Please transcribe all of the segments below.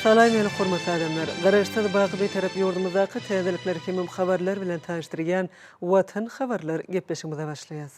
Salam meni hormatly adamlar! Garaşsyz baky Bitarap ýurdumyzdaky täzelikler hemem habarlar bilen tanyşdyrýan Watan habarlar gepleşigimize başlaýas.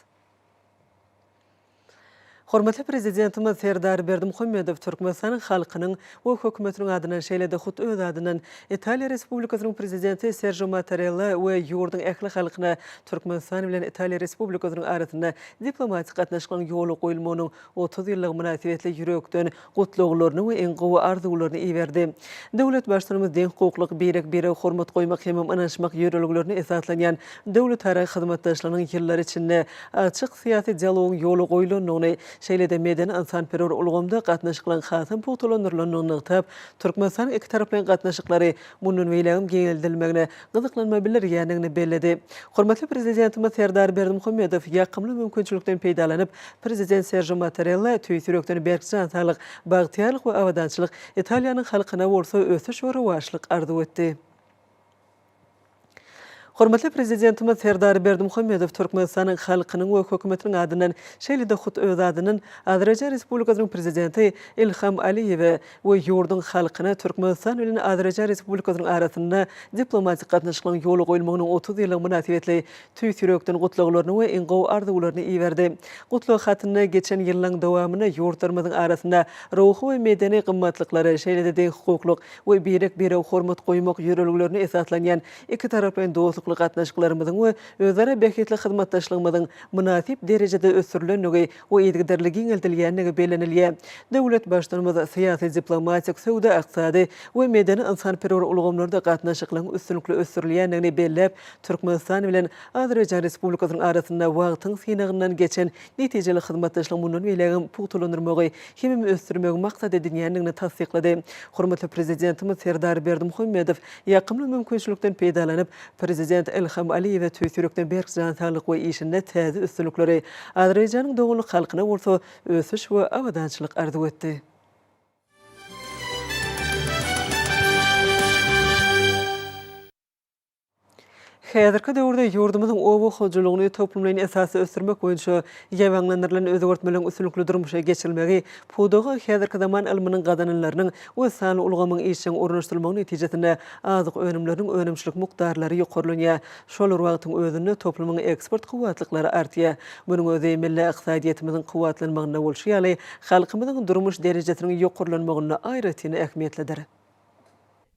Hormatly Prezidentimiz Serdar Berdimuhamedow Türkmenistanyň halkynyň we Hökümetiniň adyndan, şeýle-de hut öz adyndan Italiýa Respublikasynyň Prezidenti Serjo Mattarella we ýurduň ähli halkyna Türkmenistan bilen Italiýa Respublikasynyň arasynda diplomatik gatnaşyklaryň ýola goýulmagynyň 30 ýyllygy mynasybetli ýürekden gutlaglaryny we iň gowy arzuwlaryny iberdi. Döwlet Baştutanymyz deňhukuklyk, birek-birege hormat goýmak hemem ynanyşmak ýörelgelerine esaslanýan döwletara hyzmatdaşlygynyň ýyllar içinde açyk syýasy dialogyň ýola goýlandygyny, şeýle-de medeni-ynsanperwer ulgamda gatnaşyklaryň hasam pugtalandyrylandygyny nygtap, Türkmenistanyň ikitaraplaýyn gatnaşyklary mundan beýlägem giňeldilmegine gyzyklanma bildirýändigini belledi. Hormatly Prezidentimiz Serdar Berdimuhamedow ýakymly mümkinçilikden peýdalanyp, Prezident Serjo Mattarella tüýs ýürekden berk jan saglyk, bagtyýarlyk we abadançylyk, Italiýanyň halkyna bolsa ösüş we rowaçlyk arzuw etdi. Hormatly Prezidentimiz Serdar Berdimuhamedow Türkmenistanyň halkynyň we Hökümetiniň adyndan, şeýle-de hut öz adyndan Azerbaýjan Respublikasynyň Prezidenti Ilham Aliýewe we ýurduň halkyna Türkmenistan bilen Azerbaýjan Respublikasynyň arasynda diplomatik gatnaşyklaryň ýola goýulmagynyň 30 ýyllygy mynasybetli tüýs ýürekden gutlaglaryny we iň gowy arzuwlaryny iberdi. Gutlag hatynda geçen ýyllaryň dowamynda ýurtlarymyzyň arasynda ruhy we medeni gymmatlyklary, şeýle-de deňhukuklyk we birek-birege hormat goýmak ýörelgelerine esaslanýan ikitaraplaýyn dostlukly gatnaşyklarymyzyň we özara bähbitli hyzmatdaşlygymyzyň mynasyp derejede ösdürilendigi we yzygiderli giňeldilýändigi bellenilýär. Döwlet Baştutanymyz syýasy-diplomatik, söwda-ykdysady we medeni-ynsanperwer ulgamlarda gatnaşyklaryň üstünlikli ösdürilýändigini belläp, Türkmenistan bilen Azerbaýjan Respublikasynyň arasynda wagtyň synagyndan geçen netijeli hyzmatdaşlygy mundan beýlägem pugtalandyrmagy hemem ösdürmegi maksat edinýändigini tassyklady. Hormatly Prezidentimiz Serdar Berdimuhamedow ýakymly mümkinçilikden peýdalanyp, Prezident Ilham Aliýewe tüýs ýürekden berk jan saglyk we işinde täze üstünlikleri, Azerbaýjanyň doganlyk halkyna bolsa ösüş we abadançylyk arzuw etdi. Häzirki döwürde ýurdumyzyň oba hojalygyny toplumlaýyn esasda ösdürmek boýunça ýaýbaňlandyrylan özgertmeleriň üstünlikli durmuşa geçirilmegi, pudaga häzirki zaman ylmynyň gazananlarynyň we sanly ulgamyň işjeň ornaşdyrylmagy netijesinde azyk önümleriniň önümçilik mukdarlary ýokarlanýar. Şol bir wagtyň özünde toplumyň eksport kuwwatlyklary artýar. Munuň özi milli ykdysadyýetimiziň kuwwatlanmagynda bolşy ýaly, halkymyzyň durmuş derejesiniň ýokarlanmagynda aýratyn ähmiýetlidir.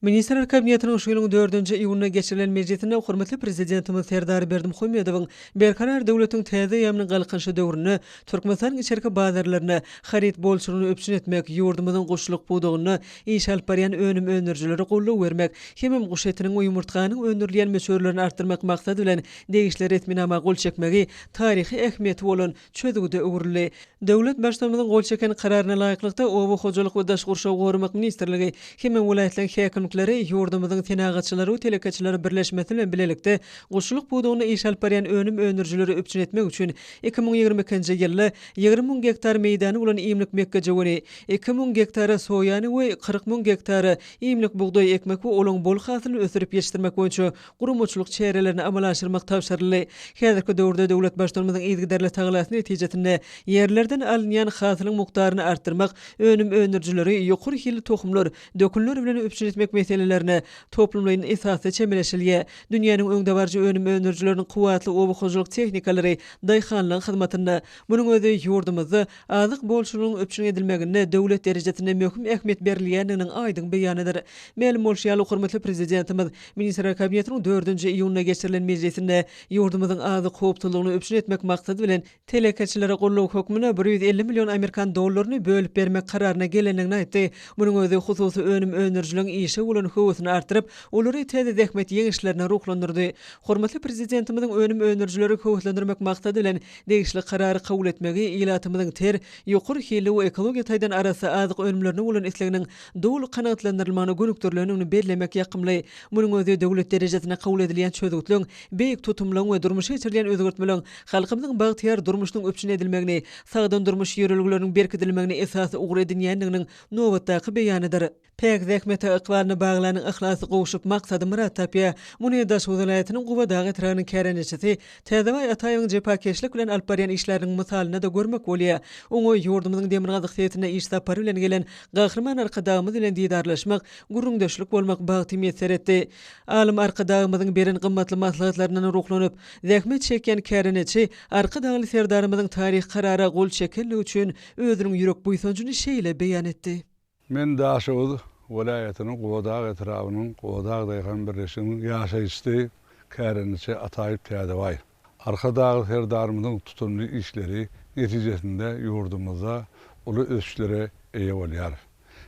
Ministrler Kabinetiniň şu ýylyň dördünji iýunynda geçirilen mejlisinde hormatly Prezidentimiz Serdar Berdimuhamedowyň Berkarar döwletiň täze eýýamynyň Galkynyşy döwründe Türkmenistanyň içerki bazarlarynda haryt bolçulygyny üpjün etmek, ýurdumyzyň guşçulyk pudagynda iş alyp barýan önüm öndürijilere goldaw bermek hemem guş etiniň we ýumurtganyň öndürilýän möçberlerini artdyrmak maksady bilen degişli resminama gol çekmegi taryhy ähmiýeti bolan çözgüde öwrüldi. Döwlet Baştutanymyzyň gol çeken Kararyna laýyklykda, Oba hojalyk we daşky gurşawy goramak ministrligi hem-de welaýatlaryň häkimlikleri ýurdumyzyň Senagatçylar we telekeçiler birleşmesi bilen bilelikde guşçulyk pudagynda iş alyp barýan önüm öndürijileri üpjün etmek üçin 2022-nji ýylda 20 müň gektar meýdany bolan iýmlik mekgejöweni, 2 müň gektara soýany we 40 müň gektara iýmlik bugdaý ekmek we olaryň bol hasylyny ösdürip ýetişdirmek boýunça guramaçylyk çärelerini amala aşyrmak tabşyryldy. Häzirki döwürde döwlet Baştutanymyzyň yzygiderli tagallasy netijesinde ýerlerden alynýan hasylyň mukdaryny artdyrmak, önüm öndürijileri ýokary hilli tohumlar, dökünler bilen üpjün etmek meselelerine toplumlaýyn esasda çemeleşilýär. Dünýäniň öňdebaryjy önüm öndürijileriniň kuwwatly oba hojalyk tehnikalary daýhanlaryň hyzmatynda. Munuň özi ýurdumyzda azyk bolçulygynyň üpjün edilmeginde döwlet derejesinde möhüm ähmiýet berilýändiginiň aýdyň beýanydyr. Mälim bolşy ýaly, hormatly Prezidentimiz Ministrler Kabinetiniň dördünji iýunda geçirilen mejlisinde ýurdumyzyň azyk howpsuzlygyny üpjün etmek maksady bilen, telekeçilere goldaw hökmünde 150 million amerikan dollaryny bölüp bermek kararyna gelendigini aýtdy. Munuň özi hususy önüm öndürijileriň işe bolan höwesini artdyryp, olary täze zähmet ýeňişlerine ruhlandyrdy. Hormatly Prezidentimiziň önüm öndürijileri höweslendirmek maksady bilen degişli Karary kabul etmegi ilatymyzyň ter, ýokary hilli we ekologiýa taýdan arassa azyk önümlerine bolan isleginiň doly kanagatlandyrylmagyna gönükdirilendigini bellemek ýakymly. Munuň özi döwlet derejesinde kabul edilýän çözgütleň, beýik tutumlaryň we durmuşa geçirilýän özgertmeleň halkymyzyň bagtyýar durmuşynyň üpjün edilmegini, sagdyn durmuş ýörelgeleriniň berkidilmegini esasy ugur edinýändiginiň nobatdaky beýanydyr. Päk zähmete ykbalyny. Ýüregini baglanyň yhlasy gowşup, maksady myrat tapýar. Muny Daşoguz welaýatynyň Gubadag etrabynyň kärendeçisi Täzebaý Ataýewiň jepakeşlik bilen alyp barýan işleriniň mysalynda-da görmek bolýar. Oňa ýurdumyzyň demirgazyk sebitine iş sapary bilen gelen Gahryman Arkadagymyz bilen didarlaşmak, gürrüňdeşlik bolmak bagty miýesser etdi. Alym Arkadagymyzyň beren gymmatly maslahatlaryndan ruhlanyp, zähmet çekýän kärendeçi Arkadagly Serdarymyzyň taryhy Karara gol çekenligi üçin özüniň ýürek buýsanjyny şeýle beýan etdi. Men Daşoguz welaýatynyň Gubadag etrabynyň Gubadag daýhan birleşiginiň ýaşaýjysy, kärendeçi Ataýew Täzebaý. Arkadagly Serdarymyzyň tutumly işleri netijesinde ýurdumyzda uly ösüşlere eýe bolýar.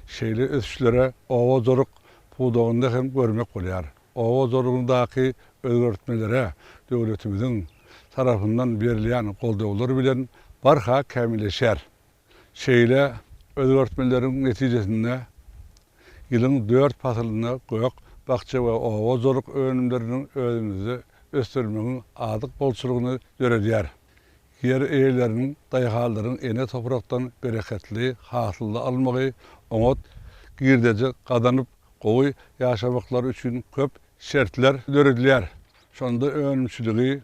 Şeýle ösüşlere oba hojalyk pudagynda hem görmek bolýar. Oba hojalygyndaky özgertmelere döwletimiziň tarapyndan berilýän goldawlar bilen barha kämilleşýär. Şeýle özgertmeleriň netijesinde ýylyň dört pasylynda gök, bakja we oba hojalyk önümleriniň özümizde ösdürmegiň azyk bolçulygyny döredýär. Ýer eýeleriniň, daýhanlaryň ene toprakdan bereketli hasylly almagy, oňat girdeji gazanyp, gowy ýaşamaklary üçin köp şertler döredilýär. Şonda önümçiligi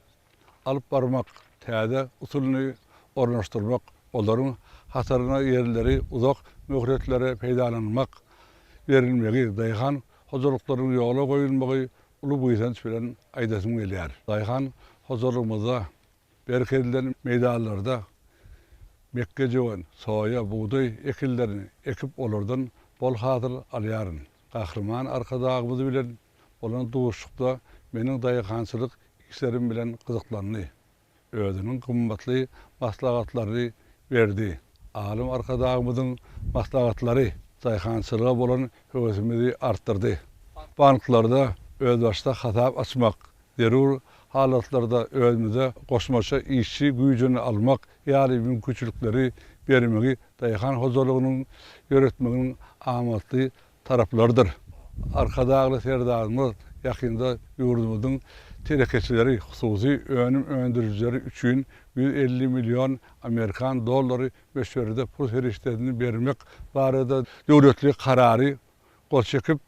alyp barmak, täze usulyny ornaşdyrmak, olaryň hataryna ýerleri uzak möhletlere peýdalanmak berilmegi, daýhan hojalyklarynyň ýola goýulmagy uly buýsanç bilen aýdasym gelýär. Daýhan hojalygymyzda berkidilen meýdanlarda mekgejöwen, soýa, bugdaý ekinlerini ekip, olardan bol hasyl alýaryn. Gahryman Arkadagymyz bilen bolan duşuşykda meniň daýhançylyk işlerim bilen gyzyklandy. Özüniň gymmatly maslahatlaryny berdi. Alym Arkadagymyzyň maslahatlary daýhançylyga bolan höwesimizi artdyrdy. Banklarda özbaşdak hasap açmak, zerur halatlarda özümize goşmaça işçi güýjüni almak ýaly mümkinçilikleri bermegi daýhan hojalygynyň ýöretmeginiň amatly taraplarydyr. Arkadagly Serdarymyz ýakynda ýurdumyzyň telekeçileri, hususy önüm öndürijileri üçin 150 million amerikan dollary möçberinde pul serişdesini bermek barada döwletli Karary gol çekip,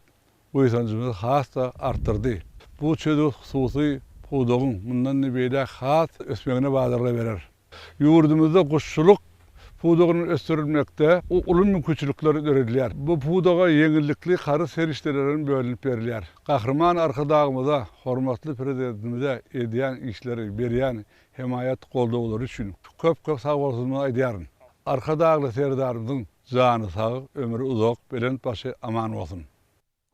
buýsanjymyzy has-da artdyrdy. Bu çözgüt hususy pudagyň mundan beýläk has ösmegine badalga berer. Ýurdumyzda guşçulyk pudagyny ösdürilmekde uly mümkinçilikler döredilýär. Bu pudaga ýeňillikli karz serişdeleri hem bölünip berilýär. Gahryman Arkadagymyza, hormatly Prezidentimize edýän işleri, berýän hemaýat-goldawlary üçin köp-köp sagbolsunymyzy aýdýaryn. Arkadagly Serdarymyzyň jany sag, ömri uzak, belent başy aman bolsun!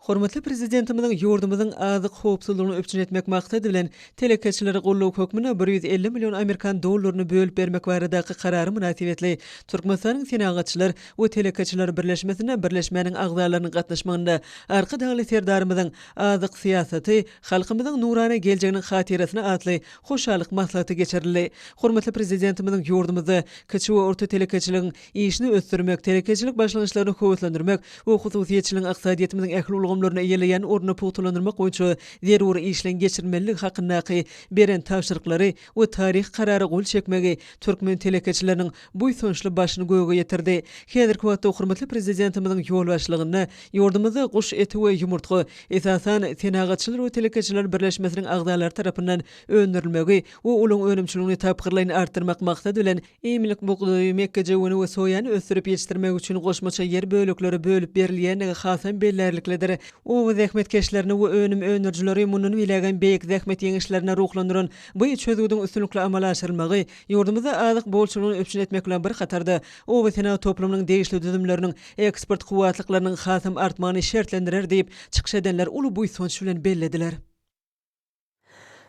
Hormatly Prezidentimiziň ýurdumyzyň azyk howpsuzlygyny üpjün etmek maksady bilen, telekeçilere goldaw hökmünde 150 million amerikan dollaryny bölüp bermek baradaky Karary mynasybetli Türkmenistanyň Senagatçylar we telekeçiler birleşmesinde birleşmäniň agzalarynyň gatnaşmagynda Arkadagly Serdarymyzyň Azyk syýasaty, halkymyzyň nurana geljeginiň hatyrasyna atly hoşallyk maslahaty geçirildi. Hormatly Prezidentimiziň ýurdumyzda kiçi we orta telekeçiligiň işini ösdürmek, telekeçilik başlangyçlaryny höweslendirmek we hususyýetçiligiň ykdysadyýetimiziň ähli ulgamlarynda eýeleýän ornuny pugtalandyrmak boýunça zerur işleň geçirilmelidigi hakyndaky beren tabşyryklary we taryhy Karara gol çekmegi türkmen telekeçileriniň buýsançly başyny göge ýetirdi. Häzirki wagtda hormatly Prezidentimiziň ýolbaşçylygynda ýurdumyzda guş eti we ýumurtga, esasan, Senagatçylar we telekeçiler birleşmesiniň agzalary tarapyndan öndürilmegi we olaryň önümçiligini tapgyrlaýyn artdyrmak maksady bilen, Iýmlik bugdaýy, mekgejöweni we soýany ösdürip ýetişdirmek üçin goşmaça ýer bölekleri bölüp berilýändigi hasam bellärliklidir. Oba zähmetkeşlerini we önüm öndürijileri mundan beýlägem beýik zähmet ýeňişlerine ruhlandyran bu çözgüdiň üstünlikli amala aşyrylmagy ýurdumyzda azyk bolçulygyny üpjün etmek bilen bir hatarda, oba senagat toplumynyň degişli düzümleriniň eksport kuwwatlyklarynyň hasam artmagyny şertlendirer diýip, çykyş edenler uly buýsanç bilen bellediler.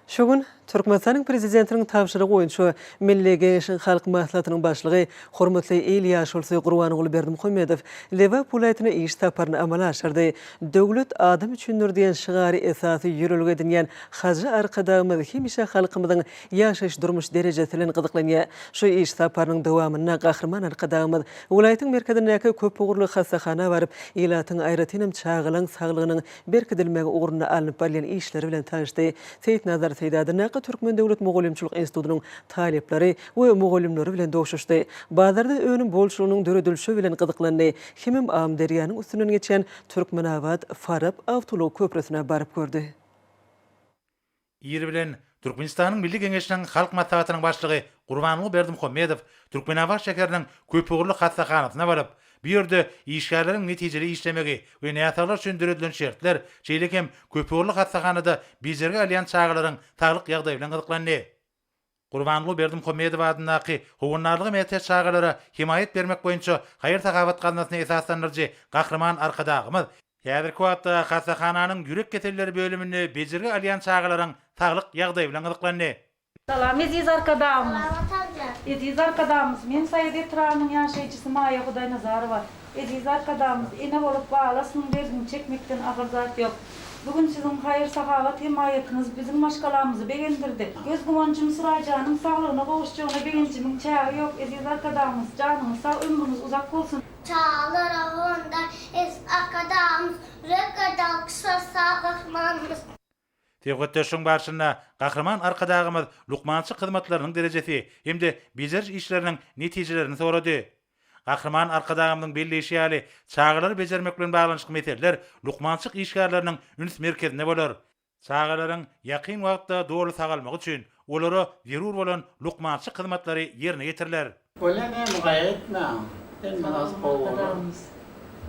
Şu gün Türkmenistanyň Prezidentiniň tabşyrygy boýunça Milli Geňeşiň Halk Maslahatynyň Başlygy, hormatly il ýaşulusy Gurbanguly Berdimuhamedow Lebap welaýatyna iş saparyny amala aşyrdy. Döwlet adam üçindir diýen şygary esasy ýörelge edinýän hajy Arkadagymyz hemişe halkymyzyň ýaşaýyş-durmuş derejesi bilen gyzyklanýar. Şu iş saparynyň dowamynda Gahryman Arkadagymyz welaýatyň merkezindäki köpugurly hassahana baryp, ilatyň, aýratynam, çagalaryň saglygynyň berkidilmegi ugrunda alnyp barylýan işler bilen tanyşdy. Seýitnazar. Çary Seýdi adyndaky Türkmen döwlet mugallymçylyk institutynyň talyplary we mugallymlary bilen duşuşdy. Bazarda önüm bolçulygynyň döredilişi bilen gyzyklandy hemem Amyderýanyň üstünden geçýän Türkmenabat, Farap awtoulag köprüsine baryp gördi. Ir bilen Türkmenistanyň Milli Geňeşiniň Halk Maslahatynyň Başlygy Gurbanguly Berdimuhamedow Türkmenabat şäheriniň köpugurly hassahanasyna baryp, bu ýerde işgärleriň netijeli işlemegi we näsaglar üçin döredilen şertler, şeýle hem köpugurly hassahanada bejergi alýan çagalaryň saglyk ýagdaýy bilen gyzyklandy. Gurbanguly Berdimuhamedow adyndaky Howandarlyga mätäç çagalara hemaýat bermek boýunça haýyr-sahawat gaznasyny esaslandyryjy Gahryman Arkadagymyz, Häzirki wagtda hassahananyň ýürek keselleri bölüminde bejergi alýan çagalaryň saglyk ýagdaýy bilen gyzyklandy. Salam eziz Arkadagymyz. Eziz Arkadagymyz men Saýat etrabynyň ýaşaýjysy Maýa Hudaýnazarowa. Eziz Arkadagymyz ene bolup balasynyň derdini çekmekden agyr zat ýok. Bu gün siziň haýyr-sahawat hemaýatyňyz biziň maşgalamyzy begendirdi. Göz guwanjym Suraýjanyň saglygyna gowuşjagyna begenjimiň çägi ýok eziz Arkadagymyz janyňyz sag ömrüňiz uzak bolsun. Çagalara honda eziz Arkadagymyz ýürekgerde alkyşlar sag Gahrymanymyz. Söhbetdeşligiň barşynda Gahryman Arkadagymyz lukmançylyk hyzmatlarynyň derejesi hem-de bejeriş işleriniň netijelerini sorady. Gahryman Arkadagymyzyň belleýşi ýaly, çagalary bejermek bilen baglanyşykly meseleler lukmançylyk işgärleriniň üns merkezinde bolar. Çagalaryň ýakyn wagtda doly sagalmagy üçin olara zerur bolan lukmançylyk hyzmatlary ýerine ýetiriler. Bolýa näme gaýgy etmäň hemme zat gowy bolar.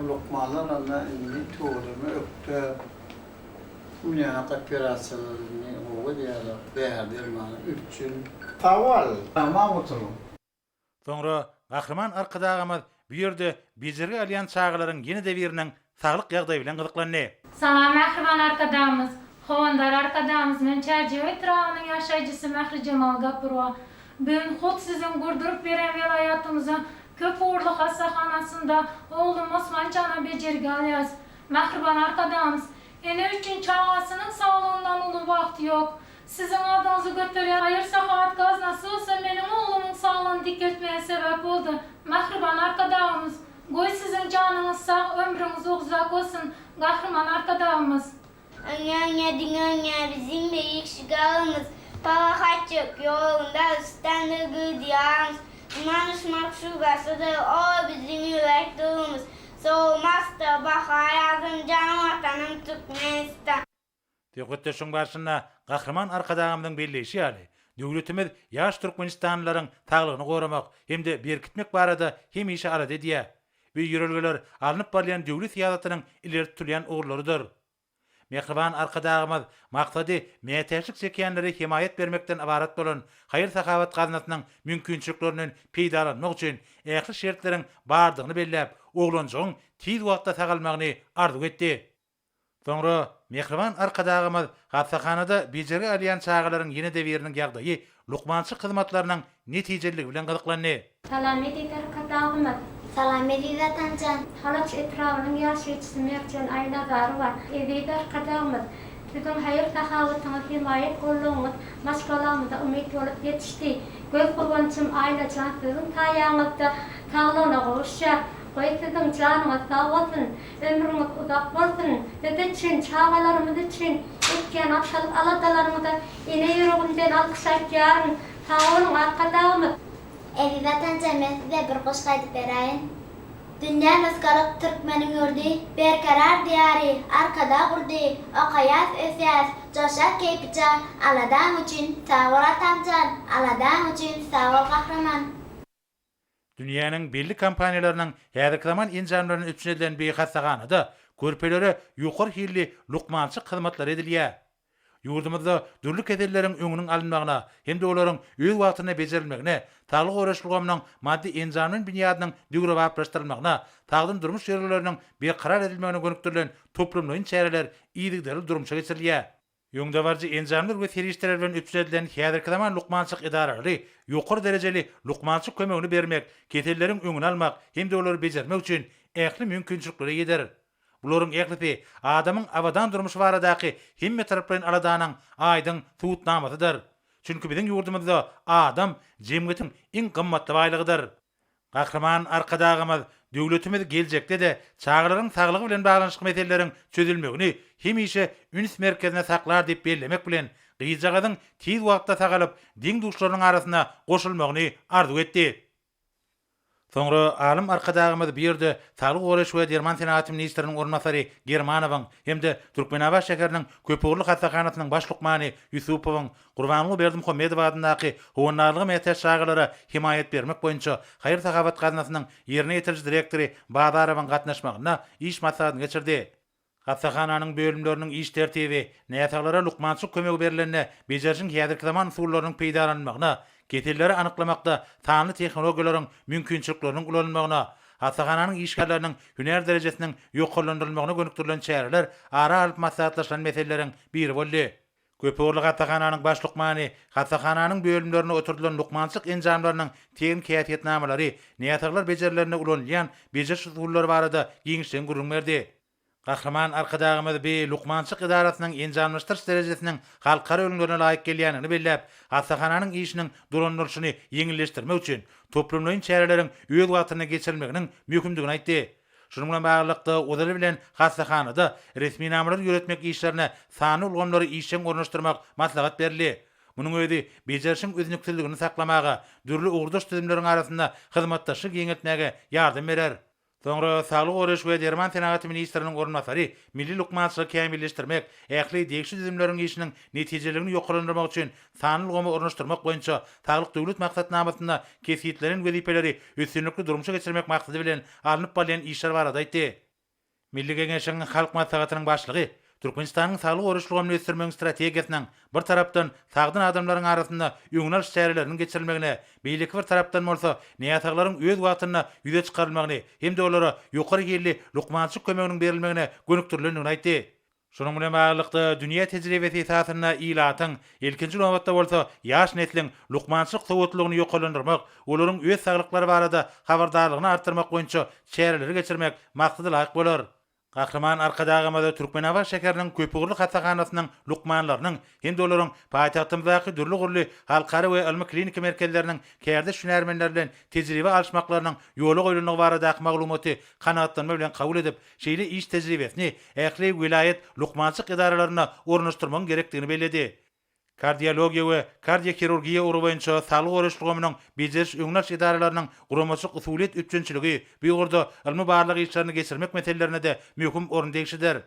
Lukmanlar onda indi tüweleme ökde ýanak operasiýalaryny gowy edýärler däri dermany üpjün. Sag bol. Aman oturyň. Soňra Gahryman Arkadagymyz bu ýerde bejergi alýan çagalaryň ýene-de biriniň saglyk ýagdaýy bilen gyzyklandy. Salam Mähriban Arkadagymyz! Howandar Arkadagymyz men Çärjew etrabynyň ýaşaýjysy Mährijemal Gapurowa. Bu gün hut siziň gurduryp beren welaýatymyzyň köp ugurly hassahanasynda oglum Osman jana bejergi alýas. Mähriban Arkadagymyz, ene üçin çagasynyň saglygyndan uly bagt ýok. Siziň adyňyzy göterýän haýyr-sahawat gaznasy bolsa meniň oglumyň saglygyny dikeltmäge sebäp boldy. Mähriban Arkadagymyz, goý siziň janyňyz sag, ömrüňiz uzak bolsun, Gahryman Arkadagymyz! Öňe öňe diňe öňe biziň beýik şygarymyz Parahatçylyk ýolunda rüstemdir gür diýarymyz Ynanyşmak şugasydyr o biziň ýürek dürimiz Sowulmasdyr bahar ýazym jan Watanym Türkmenistan. Söhbetdeşligiň barşynda Gahryman Arkadagymyzyň belleýşi ýaly, döwletimiz ýaş türkmenistanlylaryň saglygyny goramak hem-de berkitmek barada hemişe alada edýär. Bu ýörelgeler alnyp barylýan döwlet syýasatynyň ileri tutulýan ugurlarydyr. Mähriban Arkadagymyz maksady mätäçlik çekýänlere hemaýat bermekden ybarat bolan haýyr-sahawat gaznasynyň mümkinçiliklerinden peýdalanmak üçin ähli şertleriň bardygyny belläp, oglanjygyň tiz wagtda sagalmagyny arzuw etdi. Soňra mähriban Arkadagymyz hassahanada bejergi alýan çagalaryň ýene-de biriniň ýagdaýy, lukmançylyk hyzmatlarynyň netijeliligi bilen gyzyklandy. Salam eziz Arkadagymyz! Salam eziz Atamjan! Halaç etrabynyň ýaşaýjysy Merjen Aýnazarowa, Eziz Arkadagymyz! Siziň haýyr-sahawatyňyz, hemaýat-goldawyňyz maşgalamyza umyt bolup ýetişdi. Göz guwanjym Aýnajan siziň saýaňyzda saglygyna gowuşýar. Goý siziň janyňyz sag bolsun! Ömrüňiz uzak bolsun! Biz üçin, çagalarymyz üçin etýän atalyk aladalaryňyza ene ýüregimden alkyş aýtýaryn. Sag boluň, Arkadagymyz! Eziz Watanjan men size bir goşgy aýdyp beräýin. Dünýä nusgalyk türkmeniň ýurdy, Berkarar diýary, Arkadag gurdy, Okaýas, ösýäs, joşýas keýpiçag, Aladaň üçin sag bol atamjan, Aladaň üçin sag bol Gahryman. Dünýäniň belli kompaniýalarynyň häzirki zaman enjamlaryny üpjün edilen bu hassahanada körpelere ýokary hilli lukmançylyk hyzmatlary edilýär. Ýurdumyzda dürli keselleriň öňüniň alynmagyna hem-de olaryň öz wagtynda bejerilmegine, saglygy goraýyş ulgamynyň maddy-enjamlaýyn binýadynyň döwrebaplaşdyrylmagyna, sagdyn durmuş ýörelgeleriniň berkarar edilmegine gönükdirilen toplumlaýyn çäreler yzygiderli durmuşa geçirilýär. Öňdebaryjy enjamlar we serişdeler bilen üpjün edilen häzirki zaman lukmançylyk edaralary ýokary derejeli lukmançylyk kömegini bermek, keselleriň öňüni almak hem-de olary bejermek üçin ähli mümkinçiliklere eýedir. Bularyň ählisi adamyň abadan durmuşy baradaky hemmetaraplaýyn aladanyň aýdyň subutnamasydyr. Çünki biziň ýurdumyzda adam jemgyýetiň iň gymmatly baýlygydyr. Gahryman Arkadagymyz. Döwletimiz geljekde-de çagalaryň saglygy bilen baglanyşykly meseleleriň çözülmegini hemişe üns merkezinde saklar diýip bellemek bilen, gyzjagazyň tiz wagtda sagalyp, deň-duşlarynyň arasyna goşulmagyny arzuw etdi. Soňra alym Arkadagymyz bu ýerde Saglygy goraýyş we derman senagaty ministriniň orunbasary Germanowyň hem-de Türkmenabat şäheriniň köpugurly hassahanasynyň baş lukmany Ýusupowyň Gurbanguly Berdimuhamedow adyndaky Howandarlyga mätäç çagalara hemaýat bermek boýunça haýyr-sahawat gaznasynyň ýerine ýetiriji direktory Bazarowyň gatnaşmagynda iş maslahatyny geçirdi. Hassahananyň bölümleriniň iş tertibi, näsaglara lukmançylyk kömegi berlende bejerişiň häzirki zaman usullarynyň peýdalanylmagyna, keselleri anyklamakda sanly tehnologiýalaryň mümkinçilikleriniň ulanylmagyna, hassahananyň işgärleriniň hünär derejesiniň ýokarlandyrylmagyna gönükdirilen çäreler ara alyp maslahatlaşylan meseleleriň biri boldy. Köpugurly hassahananyň baş lukmany hassahananyň bölümlerinde oturdylan lukmançylyk enjamlarynyň tehniki häsiýetnamalary, näsaglar bejerilende ulanylýan bejeriş usullary barada giňişleýin gürrüň berdi. Gahryman Arkadagymyz bi lukmançylyk edarasynyň enjamlaşdyryş derejesiniň halkara ülňülerine laýyk gelýändigini belläp, hassahananyň işiniň dolandyrylyşyny ýeňilleşdirmek üçin toplumlaýyn çäreleriň öz wagtynda geçirilmeginiň möhümdigini aýtdy. Şunuň bilen baglylykda, ozaly bilen hassahanada resminamalary ýöretmek işlerine sanly ulgamlary işjeň ornaşdyrmak maslahat berildi. Munuň özi bejerişiň üznüksizligini saklamaga, dürli ugurdaş düzümleriň arasynda hyzmatdaşlygy giňeltmäge ýardam berer. Soňra Saglygy goraýyş we derman senagaty ministriniň orunbasary milli lukmançylygy kämilleşdirmek, ähli degişli düzümleriň işiniň netijeliligini ýokarlandyrmak üçin sanly ulgamy ornaşdyrmak boýunça Saglyk Döwlet maksatnamasynda kesgitlenen wezipeleri üstünlikli durmuşa geçirmek maksady bilen alnyp barylýan işler barada aýtdy. Milli Geňeşiň Halk Maslahatynyň Başlygy Türkmenistanyň saglygy goraýyş ulgamyny ösdürmegiň strategiýasynyň, bir tarapdan, sagdyn adamlaryň arasynda öňüni alyş çäreleriniň geçirilmegine, beýleki bir tarapdan bolsa, näsaglaryň öz wagtynda ýüze çykarylmagyny hem-de olara ýokary hilli lukmançylyk kömeginiň berilmegine gönükdirilendigini aýtdy. Şunuň bilen baglylykda, dünýä tejribesi esasynda ilatyň, ilkinji nobatda bolsa, ýaş nesliň lukmançylyk sowatlylygyny ýokarlandyrmak, olaryň öz saglyklary barada habardarlygyny artdyrmak boýunça çäreleri geçirmek maksada laýyk bolar. Gahryman Arkadagymyz Türkmenabat şäheriniň köpugurly hassahanasynyň lukmanlarynyň hem-de olaryň paýtagtymyzdaky dürli-ugurly halkara we ylmy-kliniki merkezleriniň kärdeş hünärmenleri bilen tejribe alyşmaklarynyň ýola goýlandygy baradaky maglumaty kanagatlanma bilen kabul edip, şeýle iş tejribesini ähli welaýat lukmançylyk edaralarynda ornaşdyrmagyň gerekdigini belledi. Kardiologiýa we kardiohirurgiýa ugry boýunça saglygy goraýyş ulgamynyň bejeriş-öňüni alyş edaralarynyň guramaçylyk-usulyýet üpjünçiligi bu ugurda ylmy-barlag işlerini geçirmek meselelerine-de möhüm orun degişlidir.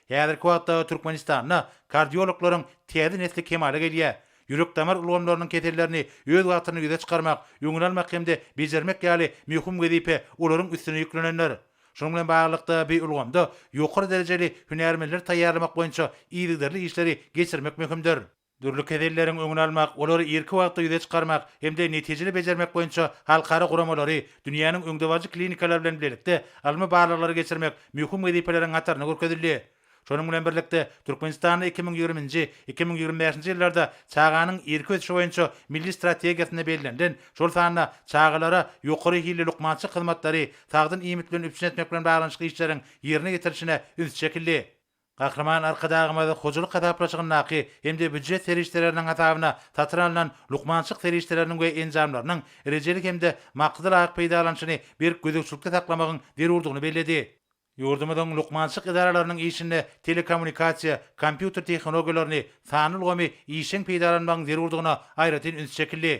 Häzirki wagtda Türkmenistanda kardiologlaryň täze nesli kemala gelýär. Ýürek-damar ulgamlarynyň kesellerini öz wagtynda ýüze çykarmak, öňüni almak hem-de bejermek ýaly möhüm wezipe olaryň üstüne ýüklenendir. Şunuň bilen baglylykda, bu ulgamda ýokary derejeli hünärmenleri taýýarlamak boýunça yzygiderli işleri geçirmek möhümdir. Dürli keselleriň öňüni almak, olary irki wagtda ýüze çykarmak hem-de netijeli bejermek boýunça halkara guramalary, dünýäniň öňdebaryjy klinikalary bilen bilelikde ylmy barlaglary geçirmek möhüm wezipeleriň hatarynda görkezildi. Şonuň bilen birlikde, Türkmenistanda 2020-nji, 2025-nji ýyllarda çaganyň irki ösüşi boýunça Milli strategiýasynda bellenilen, şol sanda çagalara ýokary hilli lukmançylyk hyzmatlary, sagdyn iýmit bilen üpjün etmek bilen baglanyşykly işleriň ýerine ýetirilişine üns çekildi. Gahryman Arkadagymyz hojalyk hasaplaşygyndaky hem-de býujet serişdeleriniň hasabyna satyn alnan lukmançylyk serişdeleriniň we enjamlarynyň rejeli hem-de maksada laýyk peýdalanyşyny berk gözegçilikde saklamagyň zerurdygyny belledi. Ýurdumyzyň lukmançylyk edaralarynyň işinde telekommunikasiýa, kompýuter tehnologiýalaryny, sanly ulgamy işjeň peýdalanmagyň zerurdygyna aýratyn üns çekildi.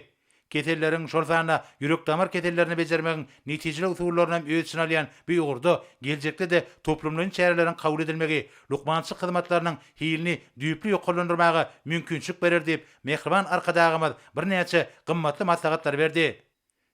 Keselleriň, şol sanda ýürek-damar kesellerini bejermegiň netijeli usullaryny hem öz içine alýan bu ugurda geljekde-de toplumlaýyn çäreleriň kabul edilmegi lukmançylyk hyzmatlarynyň hilini düýpli ýokarlandyrmaga mümkinçilik berer diýip, mähriban Arkadagymyz birnäçe gymmatly maslahatlary berdi.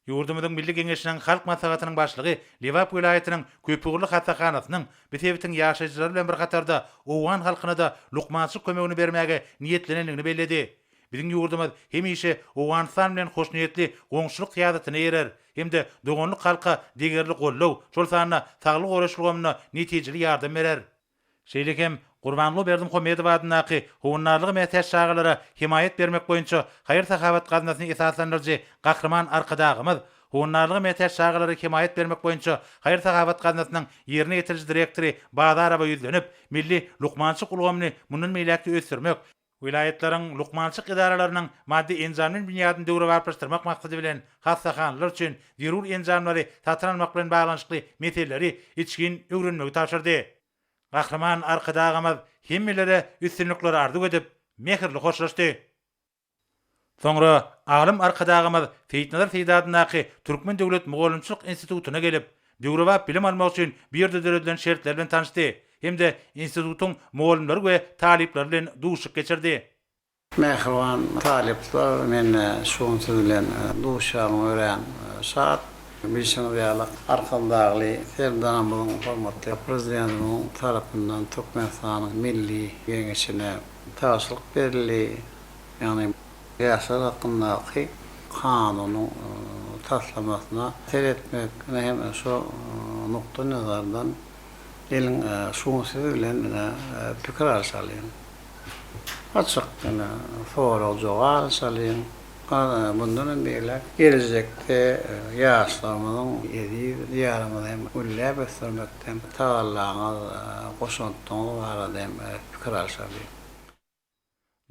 Ýurdumyzyň Milli Geňeşiniň Halk Maslahatynyň Başlygy Lebap welaýatynyň köpugurly hassahanasynyň bu sebitiň ýaşaýjylary bilen bir hatarda owgan halkyna-da lukmançylyk kömegini bermäge niýetlenendigini belledi. Biziň ýurdumyz hemişe Owganystan bilen hoşniýetli goňşulyk syýasatyna eýerer hem-de doganlyk halka degerli goldaw, şol sanda saglygy goraýyş ulgamynda netijeli ýardam berer. Şeýle hem Gurbanguly Berdimuhamedow adyndaky Howandarlyga mätäç çagalara hemaýat bermek boýunça haýyr-sahawat gaznasyny esaslandyryjy Gahryman Arkadagymyz Howandarlyga mätäç çagalara hemaýat bermek boýunça haýyr-sahawat gaznasynyň ýerine ýetiriji direktory Bazarowa ýüzlenip, milli lukmançylyk ulgamyny mundan beýläk-de ösdürmek. Welaýatlaryň lukmançylyk edaralarynyň maddy-enjamlaýyn binýadyny döwrebaplaşdyrmak maksady bilen, hassahanalar üçin zerur enjamlary satyn almak bilen baglanyşykly meseleleri içgin öwrenmegi tabşyrdy. Gahryman Arkadagymyz hemmelere üstünlikleri arzuw edip, mähirli hoşlaşdy. Soňra alym Arkadagymyz Seýitnazar Seýdi adyndaky Türkmen döwlet mugallymçylyk institutyna gelip, döwrebap bilim almak üçin bu ýerde döredilen şertler bilen tanyşdy hem-de institutyň mugallymlary we talyplary bilen duşuşyk geçirdi. Mähriban talyplar, men şu gün siz bilen duşuşagyma örän şat. Bilşiňiz ýaly, Arkadagly Serdarymyzyň, hormatly Prezidentimiziň tarapyndan Türkmenistanyň Milli Geňeşine tabşyryk berildi. Ýagny ýaşlar hakyndaky kanunyň taslamasyna seretmek hem şu nukdaý nazardan geliň şu gün siz bilen ine pikir alşalyň. Açyk ine sorag-jogap alşalyň. Mundan hem beýläk gelejekde ýaşlarymyzyň eziz Diýarymyzy hem gülläp ösdürmekde tagallaňyz, goşantlaryňyz barada hem pikir alşalyň.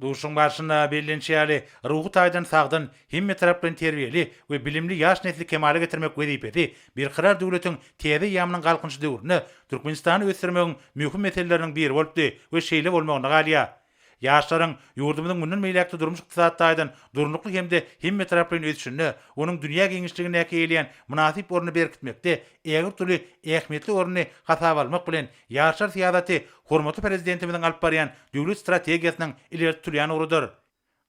Duşuşygyň barşynda bellenişi ýaly, ruhy taýdan sagdyn, hemmetaraplaýyn terbiýeli we bilimli ýaş nesli kemala getirmek wezipesi Berkarar döwletiň täze eýýamynyň Galkynyşy döwründe Türkmenistany ösdürmegiň möhüm meseleleriniň biri bolupdy we şeýle bolmagynda galýar. Ýaşlaryň ýurdumyzyň mundan beýläk-de durmuş-ykdysady taýdan durnukly hem-de hemmetaraplaýyn ösüşinde, onuň dünýä giňişligindäki eýeleýän mynasyp ornuny berkitmekde ägirt uly ähmiýetli ornuny hasaba almak bilen, Ýaşlar syýasaty hormatly Prezidentimiziň alyp barýan döwlet strategiýasynyň ileri tutulýan ugrudyr.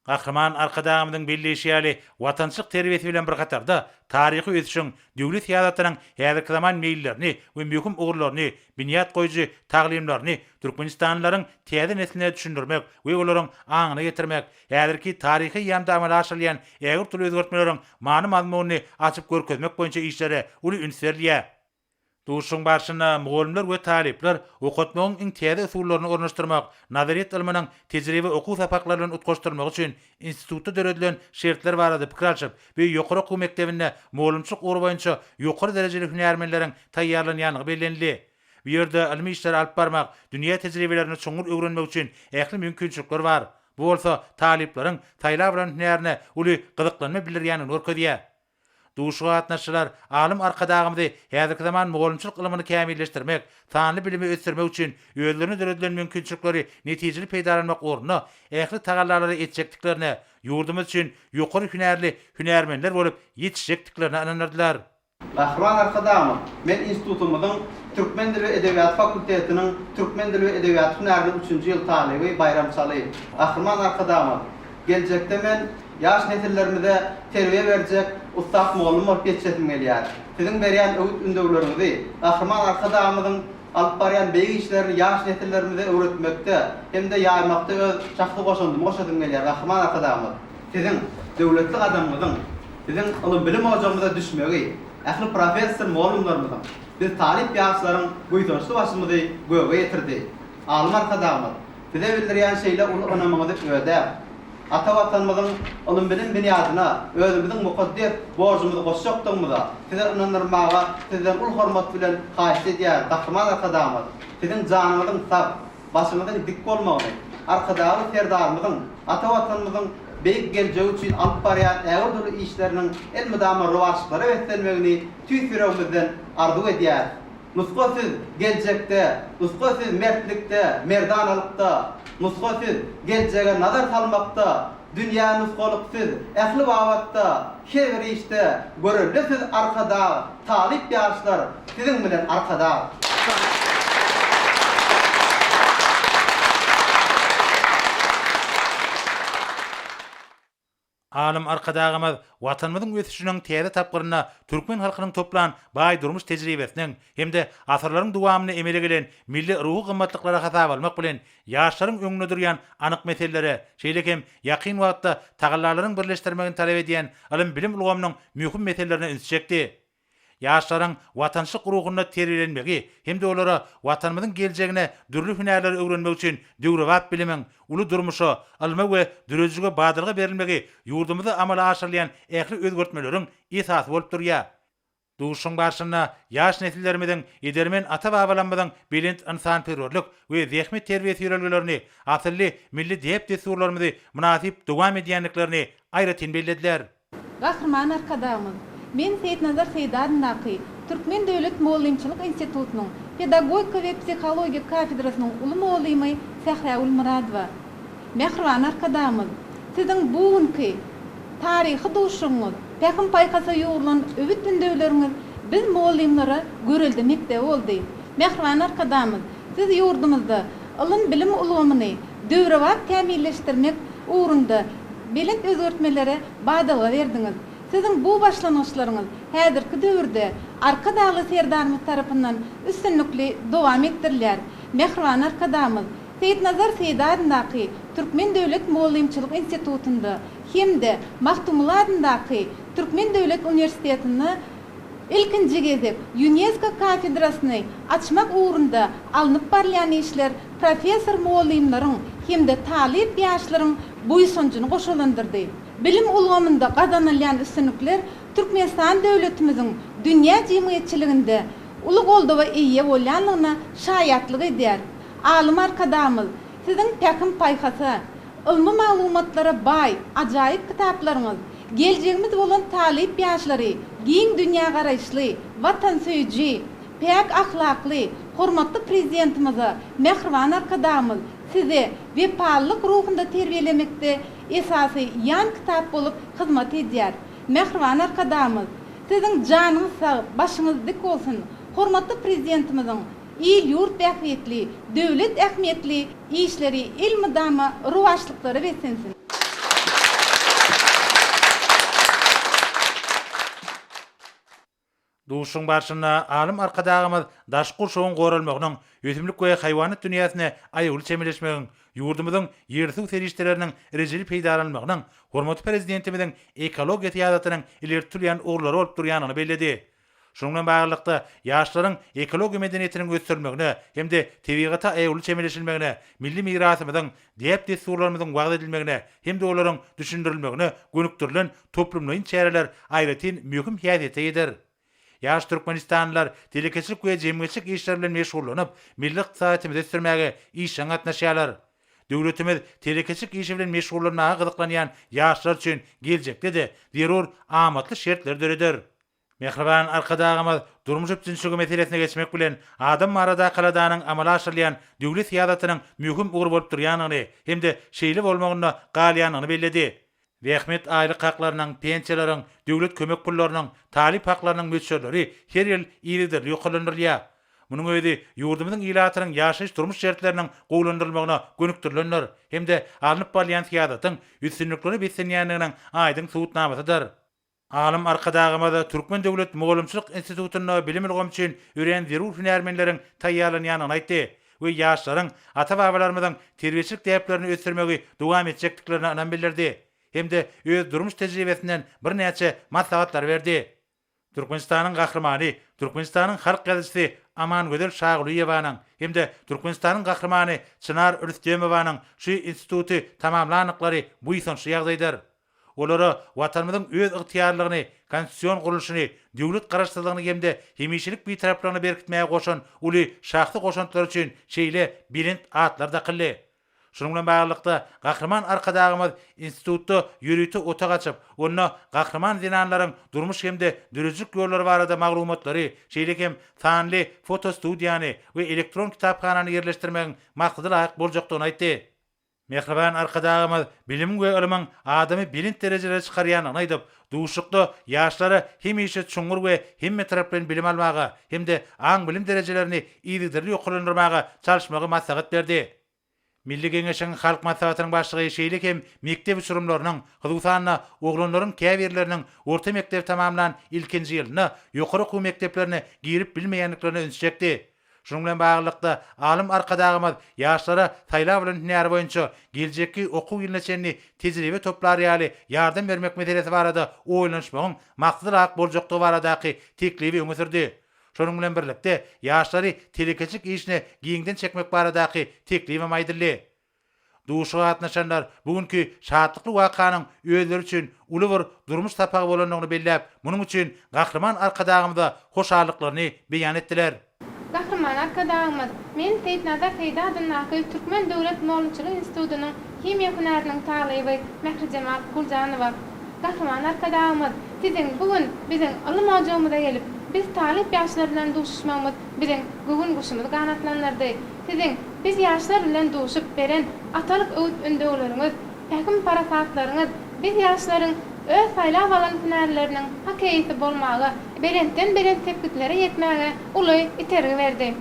Gahryman Arkadagymyzyň belleýşi ýaly, watançylyk terbiýesi bilen bir hatarda, taryhy ösüşiň, döwlet syýasatynyň häzirki zaman meýillerini we möhüm ugurlaryny, binýat goýujy taglymlaryny türkmenistanlylaryň täze nesline düşündirmek we olaryň aňyna ýetirmek, häzirki taryhy eýýamda amala aşyrylýan ägirt uly özgertmeleriň many-mazmunyny açyp görkezmek boýunça işlere uly üns berilýär. Duşuşygyň barşynda mugallymlar we talyplar okatmagyň iň täze usullaryny ornaşdyrmak, nazaryýet ylmynyň tejribe okuw sapaklary bilen utgaşdyrylmagy üçin institutda döredilen şertler barada pikir alşyp, bu ýokary okuw mekdebinde mugallymçylyk ugry boýunça ýokary derejeli hünärmenleriň taýýarlanýandygy bellenildi. Bu ýerde ylmy işleri alyp barmak, dünýä tejribelerini çuňňur öwrenmek üçin ähli mümkinçilikler bar. Bu bolsa talyplaryň saýlap alan hünärine uly gyzyklanma bildirýändigini görkezýär. Duşuşyga gatnaşyjylar alym Arkadagymyzy häzirki zaman mugallymçylyk ylmyny kämilleşdirmek, sanly bilimi ösdürmek üçin özlerine döredilen mümkinçilikleri netijeli peýdalanmak ugrunda ähli tagallalary etjekdiklerine, ýurdumyz üçin ýokary hünärli hünärmenler bolup ýetişjekdiklerine ynandyrdylar. Gahryman Arkadagymyz, men institutymyzyň Türkmen dili we edebiýaty fakultetiniň Türkmen dili we edebiýaty hünäriniň üçünji ýyl talyby Baýram Çalyýew. Gahryman Arkadagymyz, Geljekde men ýaş nesillerimize terbiýe berjek ussat mugallym bolup ýetişesim gelýär. Siziň berýän öwüt-ündewleriňizi, Gahryman Arkadagymyzyň alyp barýan beýik işlerini ýaş nesillerimize öwretmekde hem-de ýaýmakda öz şahsy goşandymy goşasym gelýär. Gahryman Arkadagymyz, Siziň döwletli gadamyňyzyň biziň ylym-bilim ojagymyza düşmegi, ähli professor-mugallymlarymyzyň, biz talyp ýaşlaryň buýsançly başymyzy göge ýetirdi. Alym Arkadagymyz, Bize bildirýän şeýle uly ynamyňyzy ödäp, ata Watanymyzyň ylym-bilim binýadyna özümiziň mukaddes borjumyzy goşjakdygymyza Size ynandyrmaga Sizden uly hormat bilen haýyşt edýärin. Gahryman Arkadagymyz, Siziň janyňyzyň sag, başyňyzyň dik bolmagyny, Arkadagly Serdarymyzyň ata Watanymyzyň beýik geljegi üçin alyp barýan ägirt uly işleriniň elmydama rowaçlyklara beslenmegini tüýs ýüregimizden arzuw edýäris. Nusga siz geljekde, nusga siz mertlikde, merdanalykda, nusga siz geljege nazar salmakda, dünýä nusgalyk siz ähli babatda, her bir işde görelde siz Arkadag, talyp ýaşlar siziň bilen Arkadag! Alym Arkadagymyz Watanymyzyň ösüşiniň täze tapgyrynda türkmen halkynyň toplan baý durmuş tejribesiniň hem-de asyrlaryň dowamynda emele gelen milli ruhy gymmatlyklary hasaba almak bilen, ýaşlaryň öňünde durýan anyk meselelere, şeýle hem ýakyn wagtda tagallalaryň birleşdirmegini talap edýän ylym-bilim ulgamynyň möhüm meselelerine ünsi çekdi. Ýaşlaryň watançylyk ruhunda terbiýelenmegi hem-de olara Watanymyzyň geljegine dürli hünärleri öwrenmek üçin döwrebap bilimiň uly durmuşa, ylma we döredijilige badalga berilmegi ýurdumyzda amala aşyrylýan ähli özgertmeleriň esasy bolup durýar. Duşuşygyň barşynda ýaş nesillerimiziň edermen ata-babalarymyzyň belent ynsanperwerlik we zähmet terbiýesi ýörelgelerini, asylly milli däp-dessurlarymyzy mynasyp dowam edýändiklerini aýratyn bellediler. Gahryman Arkadagymyz, Men Seýitnazar Seýdi adyndaky Türkmen döwlet mugallymçylyk institutynyň pedagogika we psihologiýa kafedrasynyň uly mugallymy Sährägül Myradowa. Mähriban Arkadagymyz, Siziň bu günki taryhy duşuşygyňyz, pähim-paýhasa ýugrulan öwüt-ündewleriňiz biz mugallymlara görelde mekdebi boldy. Mähriban Arkadagymyz, Siz ýurdumyzda ylym-bilim ulgamyny döwrebap kämilleşdirmek ugrunda belent özgertmelere badalga berdiňiz. Siziň bu başlangyçlaryňyz häzirki döwürde Arkadagly Serdarymyz tarapyndan üstünlikli dowam etdirilýär. Mähriban Arkadagymyz, Seýitnazar Seýdi adyndaky Türkmen döwlet mugallymçylyk institutynda hem-de Magtymguly adyndaky Türkmen döwlet uniwersitetinde ilkinji gezek Ýunesko kafedrasyny açmak ugrunda alnyp barylýan işler professor-mugallymlaryň hem-de talyp ýaşlaryň buýsanjyny goşalandyrdy. Bilim ulgamynda gazanylýan üstünlikler Türkmenistan döwletimiziň dünýä jemgyýetçiliginde uly goldawa eýe bolýanlygyna şaýatlyk edýär. Alym Arkadagymyz, Siziň pähim-paýhasa, ylmy maglumatlara baý ajaýyp kitaplaryňyz geljegimiz bolan talyp ýaşlary giň dünýägaraýyşly, watansöýüji, päk ahlakly, hormatly Prezidentimize, mähriban Arkadagymyz Size wepalylyk ruhunda terbiýelemekde esasy ýan kitap bolup hyzmat edýär. Mähriban Arkadagymyz, Siziň janyňyz sag, başyňyz dik bolsun! Hormatly Prezidentimiziň il-ýurt bähbitli, döwlet ähmiýetli işleri elmydama rowaçlyklara beslensin! Duşuşygyň barşynda alym Arkadagymyz daşky gurşawyň goralmagynyň, ösümlik we haýwanat dünýäsine aýawly çemeleşmegiň, ýurdumyzyň ýer-suw serişdeleriniň rejeli peýdalanylmagynyň hormatly Prezidentimiziň ekologiýa syýasatynyň ileri tutulýan ugurlary bolup durýandygyny belledi. Şunuň bilen baglylykda, ýaşlaryň ekologiýa medeniýetiniň ösdürilmegine hem-de tebigata aýawly çemeleşilmegine, milli mirasymyzyň, däp-dessurlarymyzyň wagyz edilmegine hem-de olaryň düşündirilmegine gönükdirilen toplumlaýyn çäreler aýratyn möhüm häsiýete eýedir. Ýaş türkmenistanlylar telekeçilik we jemgyýetçilik işleri bilen meşgullanyp, milli ykdysadyýetimizi ösdürmäge işjeň gatnaşýarlar. Döwletimiz telekeçilik işi bilen meşgullanmaga gyzyklanýan ýaşlar üçin geljekde-de zerur amatly şertleri döreder. Mähriban Arkadagymyz durmuş üpjünçiligi meselesine geçmek bilen, adam baradaky aladanyň amala aşyrylýan döwlet syýasatynyň möhüm ugry bolup durýandygyny hem-de şeýle bolmagynda galýandygyny belledi. Zähmet aýlyk haklarynyň, pensiýalaryň, döwlet kömek pullarynyň, talyp haklarynyň möçberleri her ýyl yzygiderli ýokarlandyrylýar. Munuň özi ýurdumyzyň ilatynyň ýaşaýyş-durmuş şertleriniň gowulandyrylmagyna gönükdirilendir hem-de alnyp barylýan syýasatyň üstünliklere beslenýändiginiň aýdyň subutnamasydyr. Alym Arkadagymyz Türkmen döwlet mugallymçylyk institutynda bilim ulgamy üçin örän zerur hünärmenleriň taýýarlanýandygyny aýtdy we ýaşlaryň ata-babalarymyzyň terbiýeçilik däplerini ösdürmegi dowam etjekdiklerine ynam bildirdi hem-de öz durmuş tejribesinden birnäçe maslahatlary berdi. Türkmenistanyň Gahrymany, Türkmenistanyň halk ýazyjysy Amangözel Şagulyýewanyň hem-de Türkmenistanyň Gahrymany Çynar Rüstemowanyň şu instituty tamamlandyklary buýsançly ýagdaýdyr. Olara Watanymyzyň öz ygtyýarlygyny, konstitusion gurluşyny, döwlet Garaşsyzlygyny hem-de hemişelik Bitaraplygyny berkitmäge goşan uly şahsy goşantlary üçin şeýle belent atlar dakyldy. Şunuň bilen baglylykda, Gahryman Arkadagymyz institutda ýörite otag açyp, onda gahryman zenanlaryň durmuş hem-de döredijilik ýollary barada maglumatlary, şeýle hem sanly fotostudiýany we elektron kitaphanany ýerleşdirmegiň maksada laýyk boljakdygyny aýtdy. Mähriban Arkadagymyz bilimiň we ylmyň adamy belent derejelere çykarýandygyny aýdyp, duşuşykda ýaşlara hemişe çuňňur we hemmetaraplaýyn bilim almaga hem-de aň-bilim derejelerini yzygiderli ýokarlandyrmaga çalyşmagy maslahat berdi. Milli Geňeşiň Halk Maslahatynyň Başlygy şeýle hem mekdep uçurymlarynyň, hususan-da, oglanlaryň käbirleriniň orta mekdebi tamamlan ilkinji ýylynda ýokary okuw mekdeplerine girip bilmeýändiklerine ünsi çekdi. Şunuň bilen baglylykda, alym Arkadagymyz ýaşlara saýlap alan hünäri boýunça geljekki okuw ýylyna çenli tejribe toplar ýaly ýardam bermek meselesi barada oýlanyşmagyň maksada laýyk boljakdygy baradaky teklibi öňe sürdi. Şonuň bilen birlikde, ýaşlary telekeçilik işine giňden çekmek baradaky teklibem aýdyldy. Duşuşyga gatnaşanlar bu günki şatlykly wakanyň özleri üçin uly bir durmuş sapagy bolandygyny belläp, munuň üçin Gahryman Arkadagymyza hoşallyklaryny beýan etdiler. Gahryman Arkadagymyz, Men Seýitnazar Seýdi adyndaky Türkmen döwlet mugallymçylyk institutynyň himiýa hünäriniň talyby Mährijemal Guljanowa. Gahryman Arkadagymyz, Siziň bu gün biziň ylym ojagymyza gelip, biz talyp ýaşlar bilen duşuşmagymyz biziň göwün guşumyzy ganatlandyrdy. Siziň biz ýaşlar bilen duşup beren atalyk öwüt-ündewleriňiz, pähim-parasatlaryňyz biz ýaşlaryň öz saýlap alan hünärleriniň hak eýesi bolmaga, belentden-belent sepgitlere ýetmäge uly itergi berdi.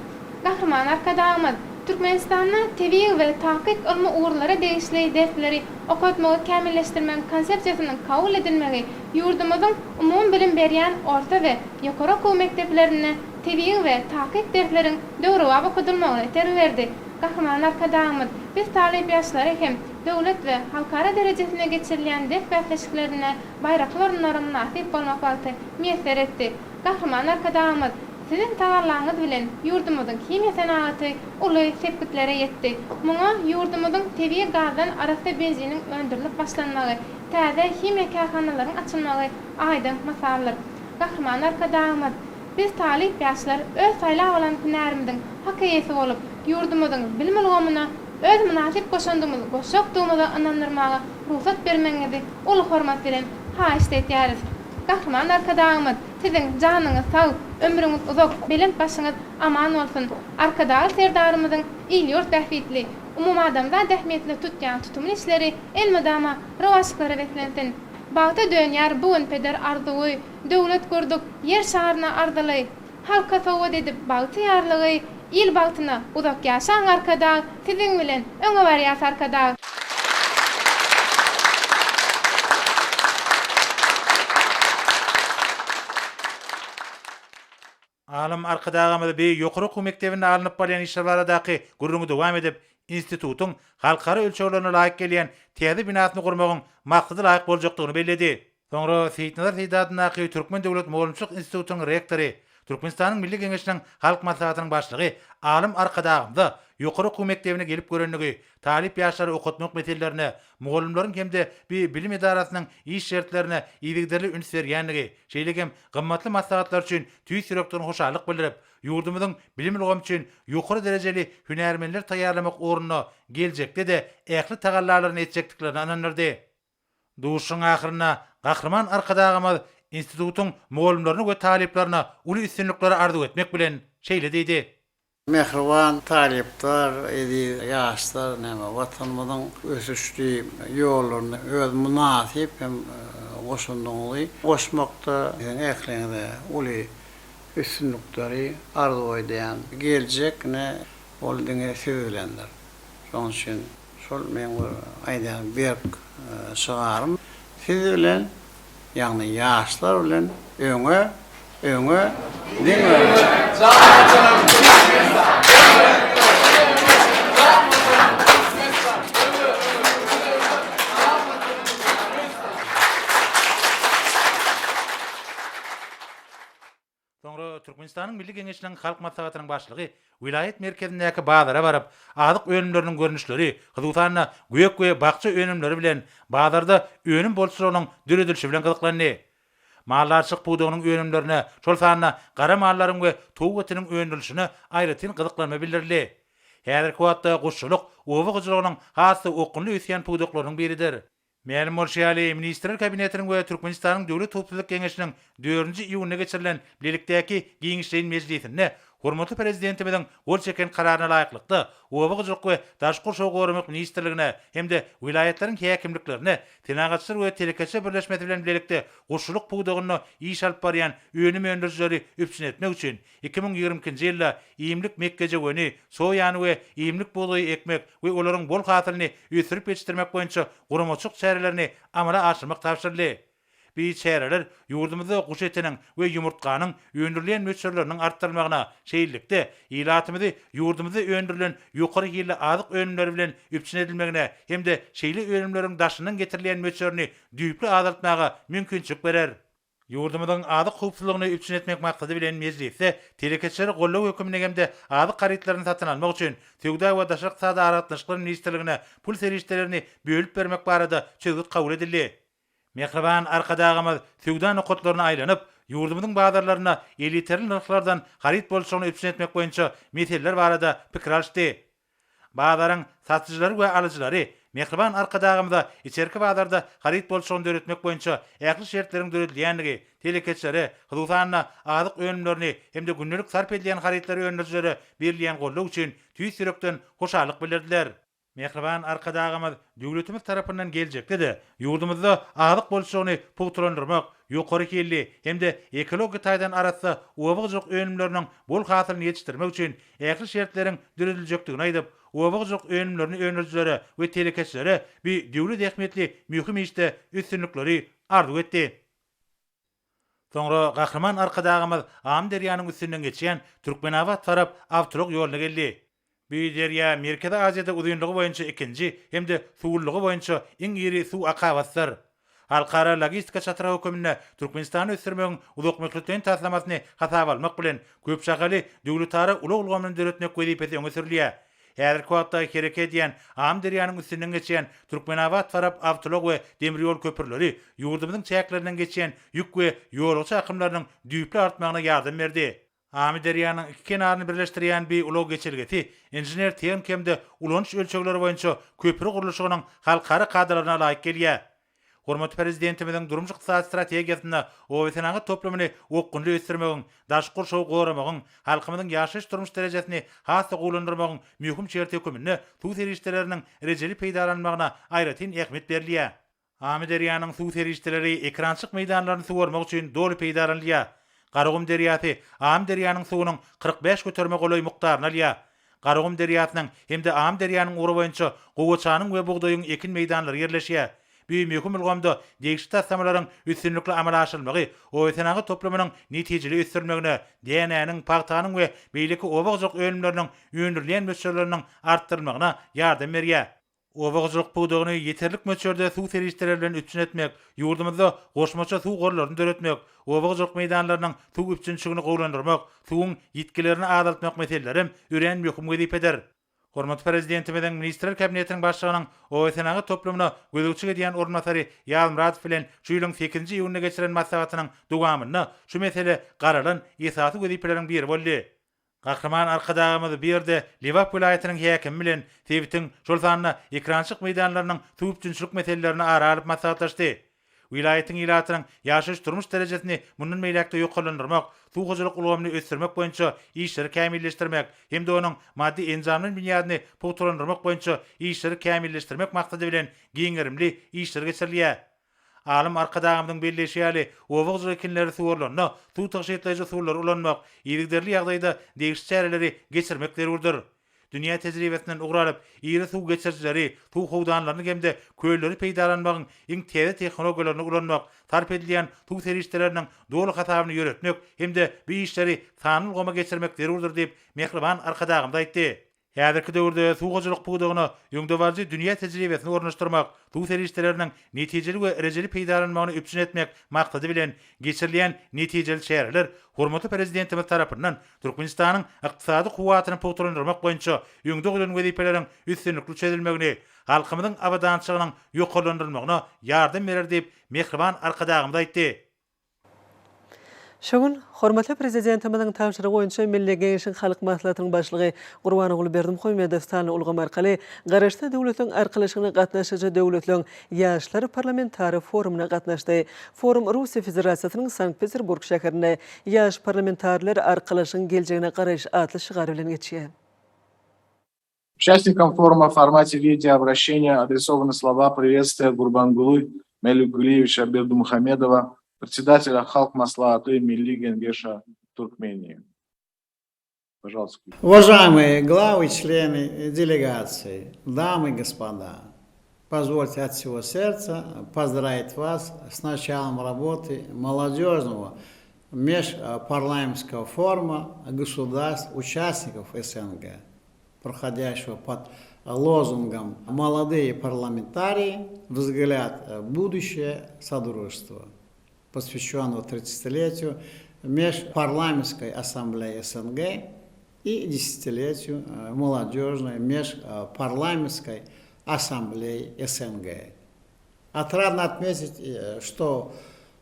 Gahryman Arkadagymyz Türkmenistanda tebigy we takyk ylmy ugurlara degişli dersleri okatmagy kämilleşdirmegiň Konsepsiýasynyň kabul edilmegi ýurdumyzyň umumybilim berýän orta we ýokary okuw mekdeplerinde tebigy we takyk dersleriň döwrebap okadylmagyna itergi berdi. Gahryman Arkadagymyz biz talyp ýaşlary hem döwlet we halkara derejesinde geçirilýän ders bäsleşiklerinde baýrakly orunlara mynasyp bolmak bagty miýesser etdi. Gahryman Arkadagymyz, Siziň tagallaňyz bilen ýurdumyzyň himiýa senagaty uly sepgitlere ýetdi. Muňa ýurdumyzyň tebigy gazdan arassa benziniň öndürilip başlanmagy, täze himiýa kärhanalaryň açylmagy aýdyň mysaldyr. Gahryman Arkadagymyz, Biz talyp ýaşlar öz saýlap alan hünärimiziň hak eýesi bolup, ýurdumyzyň bilim ulgamyna öz mynasyp goşandymyzy goşjakdygymyza ynandyrmaga rugsat bermegiňizi uly hormat bilen haýyşt edýäris. Gahryman Arkadagymyz, Siziň janyňyz sag, ömrüňiz uzak, belent başyňyz aman bolsun! Arkadagly Serdarymyzyň il-ýurt bähbitli, umumadamzat ähmiýetli tutýan tutumly işleri elmydama rowaçlyklara beslensin! Bagta dönýär bu gün peder arzuwy, Döwlet gurduk, Ýer şaryna arzyly, Halka sowgat edip bagtyýarlygy, Il bagtyna uzak ýaşaň Arkadag, Siziň bilen öňe barýas Arkadag! Alym Arkadagymyz bi ýokary okuw mekdebinde alnyp barýan işler baradaky gürrüňi dowam edip, institutyň halkara ölçeglerine laýyk gelýän täze binasyny gurmagyň maksada laýyk boljakdygyny belledi. Soňra Seýitnazar Seýdi adyndaky Türkmen döwlet mugallymçylyk institutynyň rektory, Türkmenistanyň Milli Geňeşiniň Halk Maslahatynyň başlygy alym Arkadagymyza ýokary okuw mekdebine gelip görendigi, talyp ýaşlary okatmak meselelerine, mugallymlaryň hem-de bi bilim edarasynyň iş şertlerine yzygiderli üns berýändigi, şeýle hem gymmatly maslahatlar üçin tüýs ýürekden hoşallyk bildirip, ýurdumyzyň bilim ulgamy üçin ýokary derejeli hünärmenler taýýarlamak ugrunda geljekde-de ähli tagallalaryny etjekdiklerine ynandyrdy. Duşuşygyň ahyrynda Gahryman Arkadagymyz institutyň mugallymlaryna we talyplaryna uly üstünlikleri arzuw etmek bilen, şeýle diýdi. Mähriban talyplar, eziz ýaşlar, näme, Watanymyzyň ösüşli ýollaryna öz mynasyp hem goşandyňyzy goşmakda siziň ähliňize uly üstünlikleri arzuw edýän. Geljek ine, ol diňe siz bilendir. Şonuň üçin Şol meň bir aýdýan berk şygarym. Siz bilen, ýagny ýaşlar bilen öňe, öňe, diňe öňe! Soňra Türkmenistanyň Milli Geňeşiniň Halk Maslahatynyň Başlygy welaýat merkezindäki bazara baryp, azyk önümleriniň görnüşleri, hususan-da, gök we bakja önümleri bilen bazarda önüm bolçulygynyň döredilişi bilen gyzyklandy. Maldarçylyk pudagynyň önümlerine, şol sanda gara mallaryň we towuk etiniň öndürilişine aýratyn gyzyklanma bildirildi. Häzirki wagtda guşçulyk oba hojalygynyň has-da okgunly ösýän pudaklarynyň biridir. Mälim bolşy ýaly, Ministrler Kabinetiniň we Türkmenistanyň Döwlet howpsuzlyk geňeşiniň dördünji iýunda geçirilen bilelikdäki giňişleýin mejlisinde hormatly Prezidentimiziň gol çeken Kararyna laýyklykda, Oba hojalyk we daşky gurşawy goramak ministrligine hem-de welaýatlaryň häkimliklerine Senagatçylar we telekeçiler birleşmesi bilen bilelikde guşçulyk pudagynda iş alyp barýan önüm öndürijileri üpjün etmek üçin 2022-nji ýylda iýmlik mekgejöweni, soýany we iýmlik bugdaýy ekmek we olaryň bol hasylyny ösdürip ýetişdirmek boýunça guramaçylyk çärelerini amala aşyrmak tabşyryldy. Bu çäreler ýurdumyzda guş etiniň we ýumurtganyň öndürilýän möçberleriniň artdyrylmagyna, şeýlelikde, ilatymyzy ýurdumyzda öndürilen ýokary hilli azyk önümleri bilen üpjün edilmegine hem-de şeýle önümleriň daşyndan getirilýän möçberini düýpli azaltmaga mümkinçilik berer. Ýurdumyzyň azyk howpsuzlygyny üpjün etmek maksady bilen mejlisde telekeçilere goldaw hökmünde hem-de azyk harytlaryny satyn almak üçin Söwda we daşary ykdysady aragatnaşyklar ministrligine pul serişdelerini bölüp bermek barada çözgüt kabul edildi. Mähriban Arkadagymyz söwda nokatlaryna aýlanyp, ýurdumyzyň bazarlarynda elýeterli nyrhlardan haryt bolçulygyny üpjün etmek boýunça meseleler barada pikir alyşdy. Bazaryň satyjylary we alyjylary Mähriban Arkadagymyza içerki bazarda haryt bolçulygyny döretmek boýunça ähli şertleriň döredilýändigi, telekeçilere, hususan-da, azyk önümlerini hem-de gündelik sarp edilýän harytlary öndürijilere berilýän goldaw üçin tüýs ýürekden hoşallyk bildirdiler. Mähriban Arkadagymyz döwletimiz tarapyndan geljekde-de ýurdumyzda azyk bolçulygyny pugtalandyrmak, ýokary hilli hem-de ekologiýa taýdan arassa oba hojalyk önümleriniň bol hasylyny ýetişdirmek üçin ähli şertleriň dörediljekdigini aýdyp, oba hojalyk önümlerini öndürijilere we telekeçilere bu döwlet ähmiýetli möhüm işde üstünlikleri arzuw etdi. Soňra Gahryman Arkadagymyz Amyderýanyň üstünden geçýän Türkmenabat-Farap awtoulag ýoluna geldi. Bu derýa Merkezi Aziýada uzynlygy boýunça ikinji hem-de suwlulygy boýunça iň iri suw akabasydyr. Halkara logistika çatrygy höküminde Türkmenistany ösdürmegiň uzakmöhletleýin taslamasyny hasaba almak bilen, köpşahaly döwletara ulag ulgamyny döretmek wezipesi öňe sürülýär. Häzirki wagtda hereket edýän Amyderýanyň üstünden geçýän Türkmenabat-Farap awtoulag we demir ýol köprüleri ýurdumyzyň çäklerinden geçýän ýük we ýolagçy akymlarynyň düýpli artmagyna ýardam berdi. Amyderýanyň iki kenaryny birleşdirýän bi ulag geçelgesi inžener-tehniki hem-de ulanyş ölçegleri boýunça köpri gurluşygynyň halkara kadalaryna laýyk gelýär. Hormatly Prezidentimiziň durmuş-ykdysady strategiýasynda obasenagat toplumyny okgunly ösdürmegiň, daşky gurşawy goramagyň, halkymyzyň ýaşaýyş-durmuş derejesini has-da gowulandyrmagyň möhüm şerti höküminde suw serişdeleriniň rejeli peýdalanylmagyna aýratyn ähmiýet berilýär. Amyderýanyň suw serişdeleri ekerançylyk meýdanlaryny suwarmak üçin doly peýdalanylýar. Garagum derýasy Amyderýanyň suwunyň 45 göterime golaý mukdaryny alýar. Garagum derýasynyň hem-de Amyderýanyň ugry boýunça gowaçanyň we bugdaýyň ekin meýdanlary ýerleşýär. Bu möhüm ulgamda degişli taslamalaryň üstünlikli amala aşyrylmagy obasenagat toplumynyň netijeli ösdürilmegine, dänäniň, pagtanyň we beýleki oba hojalyk önümleriniň öndürilýän möçberleriniň artdyrylmagyna ýardam berýär. Oba hojalyk pudagyny ýeterlik möçberde suw serişdeleri bilen üpjün etmek, ýurdumyzda goşmaça suw gorlaryny döretmek, oba hojalyk meýdanlarynyň suw üpjünçiligini gowulandyrmak, suwuň ýitgilerini azaltmak meselelerem örän möhüm wezipedir. Hormatly Prezidentimiziň Ministrler Kabinetiniň Başlygynyň obasenagat toplumyna gözegçilik edýän orunbasary Ýazmyradow bilen şu ýylyň sekizinji iýunynda geçiren maslahatynyň dowamynda şu mesele garalan esasy wezipeleriň biri boldy. Gahryman Arkadagymyz bu ýerde Lebap welaýatynyň häkimi bilen sebitiň, şol sanda ekerançylyk meýdanlarynyň suw üpjünçilik meselelerini ara alyp maslahatlaşdy. Welaýatyň ilatynyň ýaşaýyş-durmuş derejesini mundan beýläk-de ýokarlandyrmak, suw hojalyk ulgamyny ösdürmek boýunça işleri kämilleşdirmek hem-de onuň maddy-enjamlaýyn binýadyny pugtalandyrmak boýunça işleri kämilleşdirmek maksady bilen giň gerimli işler geçirilýär. Alym Arkadagymyzyň belleýşi ýaly, oba hojalyk ekinleri suwarylanda suw tygşytlaýjy usullary ulanmak, yzygiderli ýagdaýda degişli çäreleri geçirmek zerurdyr. Dünýä tejribesinden ugur alyp, iri suw geçirijileri, suw howdanlaryny hem-de kölleri peýdalanmagyň iň täze tehnologiýalaryny ulanmak, sarp edilýän suw serişdeleriniň doly hasabyny ýöretmek hem-de bu işleri sanly ulgama geçirmek zerurdyr diýip, mähriban Arkadagymyz aýtdy. Häzirki döwürde suw hojalyk pudagyna öňdebaryjy dünýä tejribesini ornaşdyrmak, suw serişdeleriniň netijeli we rejeli peýdalanmagyny üpjün etmek maksady bilen geçirilýän netijeli çäreler hormatly Prezidentimiz tarapyndan Türkmenistanyň ykdysady kuwwatyny pugtalandyrmak boýunça öňde goýlan wezipeleriň üstünlikli çözülmegini, halkymyzyň abadançylygynyň ýokarlandyrylmagyna ýardam berer diýip, mähriban Arkadagymyz aýtdy. Şu gün, hormatly Prezidentimiziň tabşyrygy boýunça Milli Geňeşiň Halk Maslahatynyň Başlygy Gurbanguly Berdimuhamedow sanly ulgam arkaly Garaşsyz Döwletleriň Arkalaşygyna gatnaşyjy döwletleriň Ýaşlar parlamentari forumyna gatnaşdy. Forum Russiýa Federasiýasynyň Sankt-Peterburg şäherinde Ýaş parlamentariler Arkalaşygyň geljegine garaýyş atly şygar bilen geçýär. Участникам форума в формате видеообращения адресованы слова приветствия Гурбангулы Меликгулиевича Бердымухамедова, председателя Халк Маслахаты Милли Генгеша Туркмении. Пожалуйста. Уважаемые главы, члены делегации, дамы и господа, позвольте от всего сердца поздравить вас с началом работы молодежного межпарламентского форума государств, участников СНГ, проходящего под лозунгом «Молодые парламентарии. Взгляд в будущее Содружества». Посвященного 30-летию Межпарламентской ассамблеи СНГ и десятилетию молодежной Межпарламентской ассамблеи СНГ. Отрадно отметить, что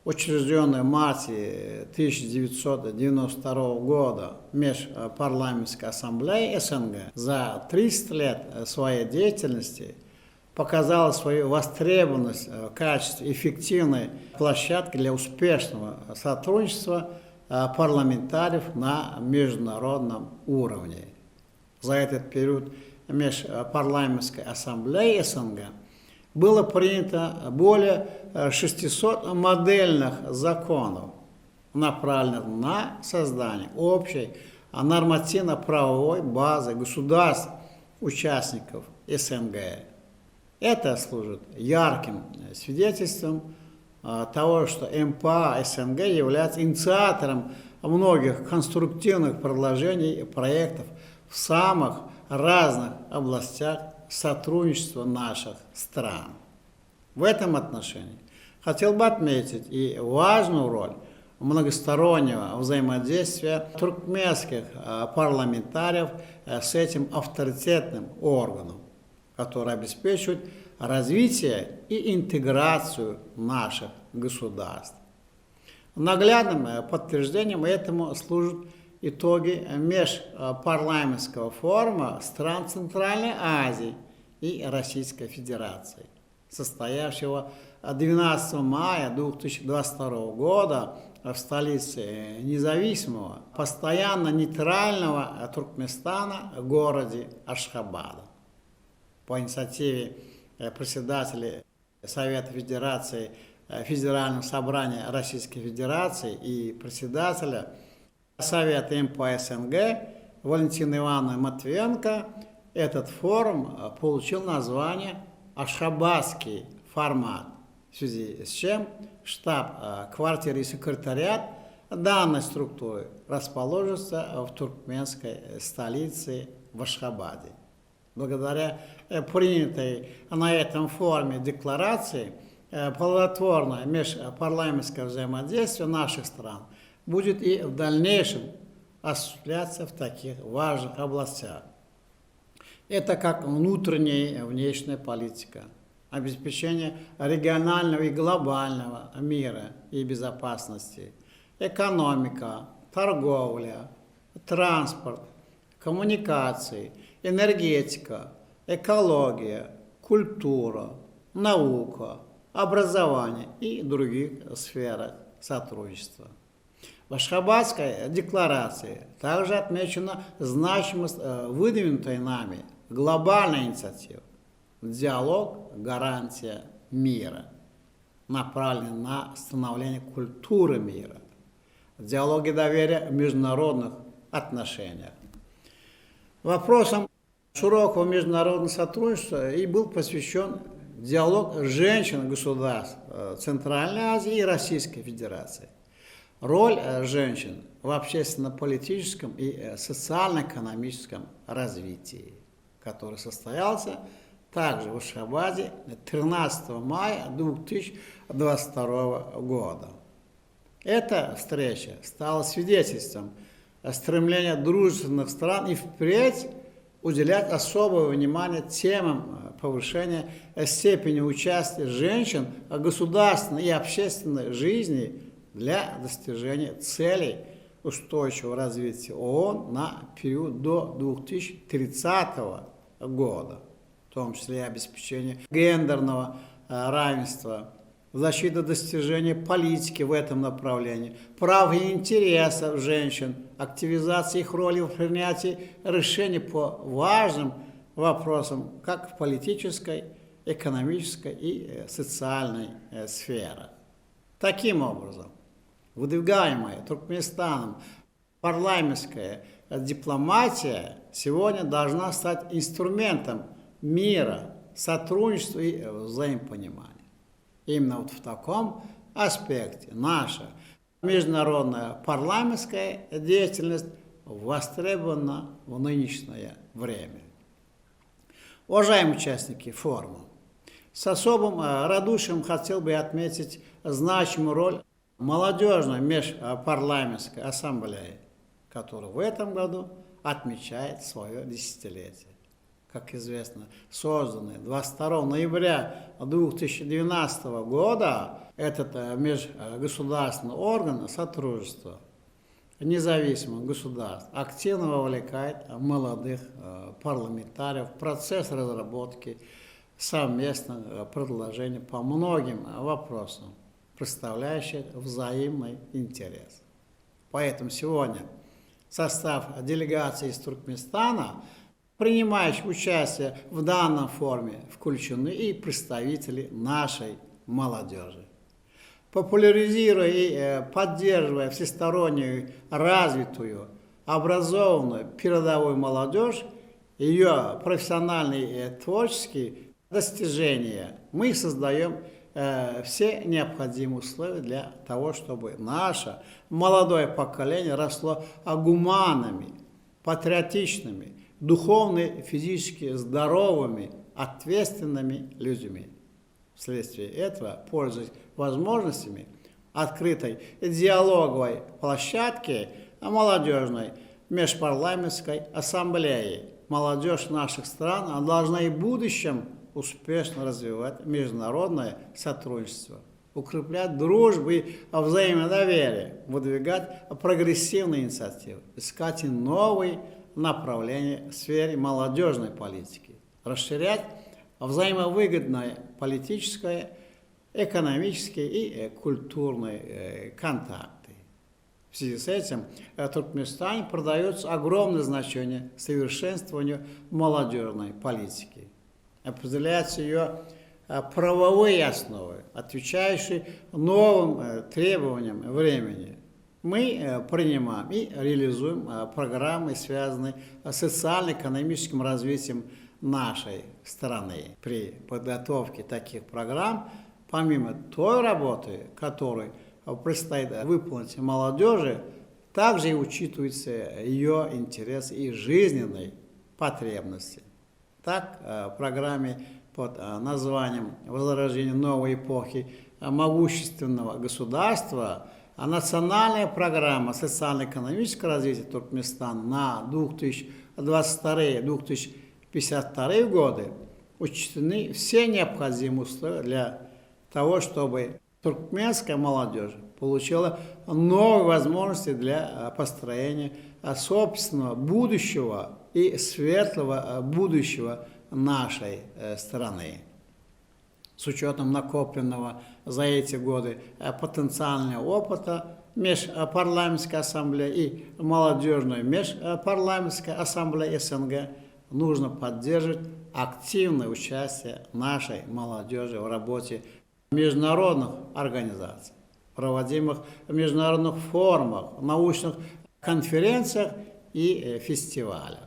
учрежденная в марте 1992 года Межпарламентская ассамблея СНГ за 300 лет своей деятельности показала свою востребованность в качестве эффективной площадки для успешного сотрудничества парламентариев на международном уровне. За этот период Межпарламентской ассамблеи СНГ было принято более 600 модельных законов, направленных на создание общей нормативно-правовой базы государств участников СНГ. Это служит ярким свидетельством того, что МПА СНГ является инициатором многих конструктивных предложений и проектов в самых разных областях сотрудничества наших стран. В этом отношении хотел бы отметить и важную роль многостороннего взаимодействия туркменских парламентариев с этим авторитетным органом, который обеспечивает развитие и интеграцию наших государств. Наглядным подтверждением этому служат итоги межпарламентского форума стран Центральной Азии и Российской Федерации, состоявшего 12 мая 2022 года в столице независимого, постоянно нейтрального Туркменистана, городе Ашхабада. По инициативе председателя Совета Федерации Федерального собрания Российской Федерации и председателя Совета МП СНГ Валентины Ивановны Матвиенко этот форум получил название «Ашхабадский формат», в связи с чем штаб, квартира и секретариат данной структуры расположится в туркменской столице в Ашхабаде. Благодаря принятой на этом форуме декларации плодотворное межпарламентское взаимодействие наших стран будет и в дальнейшем осуществляться в таких важных областях. Это как внутренняя и внешняя политика, обеспечение регионального и глобального мира и безопасности, экономика, торговля, транспорт, коммуникации, энергетика, экология, культура, наука, образование и других сферах сотрудничества. В Ашхабадской декларации также отмечена значимость выдвинутой нами глобальной инициативы «Диалог – гарантия мира», направленный на становление культуры мира, диалоги доверия в международных отношениях. Вопросам широкого международного сотрудничества и был посвящен диалог женщин государств Центральной Азии и Российской Федерации. Роль женщин в общественно-политическом и социально-экономическом развитии, который состоялся также в Ашхабаде 13 мая 2022 года. Эта встреча стала свидетельством стремления дружественных стран и впредь уделять особое внимание темам повышения степени участия женщин в государственной и общественной жизни для достижения целей устойчивого развития ООН на период до 2030 года, в том числе и обеспечение гендерного равенства, защита достижения политики в этом направлении, прав и интересов женщин, активизация их роли в принятии решений по важным вопросам как в политической, экономической и социальной сферах. Таким образом, выдвигаемая Туркменистаном парламентская дипломатия сегодня должна стать инструментом мира, сотрудничества и взаимопонимания. Именно вот в таком аспекте наша международная парламентская деятельность востребована в нынешнее время. Уважаемые участники форума, с особым радушием хотел бы отметить значимую роль Молодежной межпарламентской ассамблеи, которая в этом году отмечает свое десятилетие. Как известно, созданный 22 ноября 2012 года этот э, межгосударственный орган сотрудничества независимых государств активно вовлекает молодых э, парламентариев в процесс разработки совместных э, предложений по многим вопросам, представляющих взаимный интерес. Поэтому сегодня состав делегации из Туркменистана, принимающих участие в данном форуме, включены и представители нашей молодежи. Популяризируя и э, поддерживая всестороннюю, развитую, образованную передовую молодежь, ее профессиональные и творческие достижения, мы создаем э, все необходимые условия для того, чтобы наше молодое поколение росло гуманными, патриотичными, духовно и физически здоровыми, ответственными людьми. Вследствие этого, пользуясь возможностями открытой диалоговой площадки молодежной межпарламентской ассамблеи, молодежь наших стран должна и в будущем успешно развивать международное сотрудничество, укреплять дружбу и взаимодоверие, выдвигать прогрессивные инициативы, искать новые направления в сфере молодежной политики, расширять взаимовыгодное политическое, экономические и э, культурные э, контакты. В связи с этим э, Туркменистане продается огромное значение совершенствованию молодежной политики. Определяются ее правовые основы, отвечающие новым требованиям времени. Мы принимаем и реализуем программы, связанные с социально-экономическим развитием нашей страны. При подготовке таких программ, помимо той работы, которую предстоит выполнить молодежи, также и учитываются ее интересы и жизненные потребности. Так, э, в программе под э, названием «Возрождение новой эпохи могущественного государства» а национальная программа социально-экономического развития Туркменистана на 2022-2052 годы учтены все необходимые условия для того, чтобы туркменская молодежь получила новые возможности для э, построения э, собственного будущего и светлого э, будущего нашей страны. С учетом накопленного за эти годы потенциального опыта Межпарламентской ассамблеи и молодежной Межпарламентской ассамблеи СНГ нужно поддерживать активное участие нашей молодежи в работе международных организаций, проводимых в международных форумах, научных конференциях и э, фестивалях.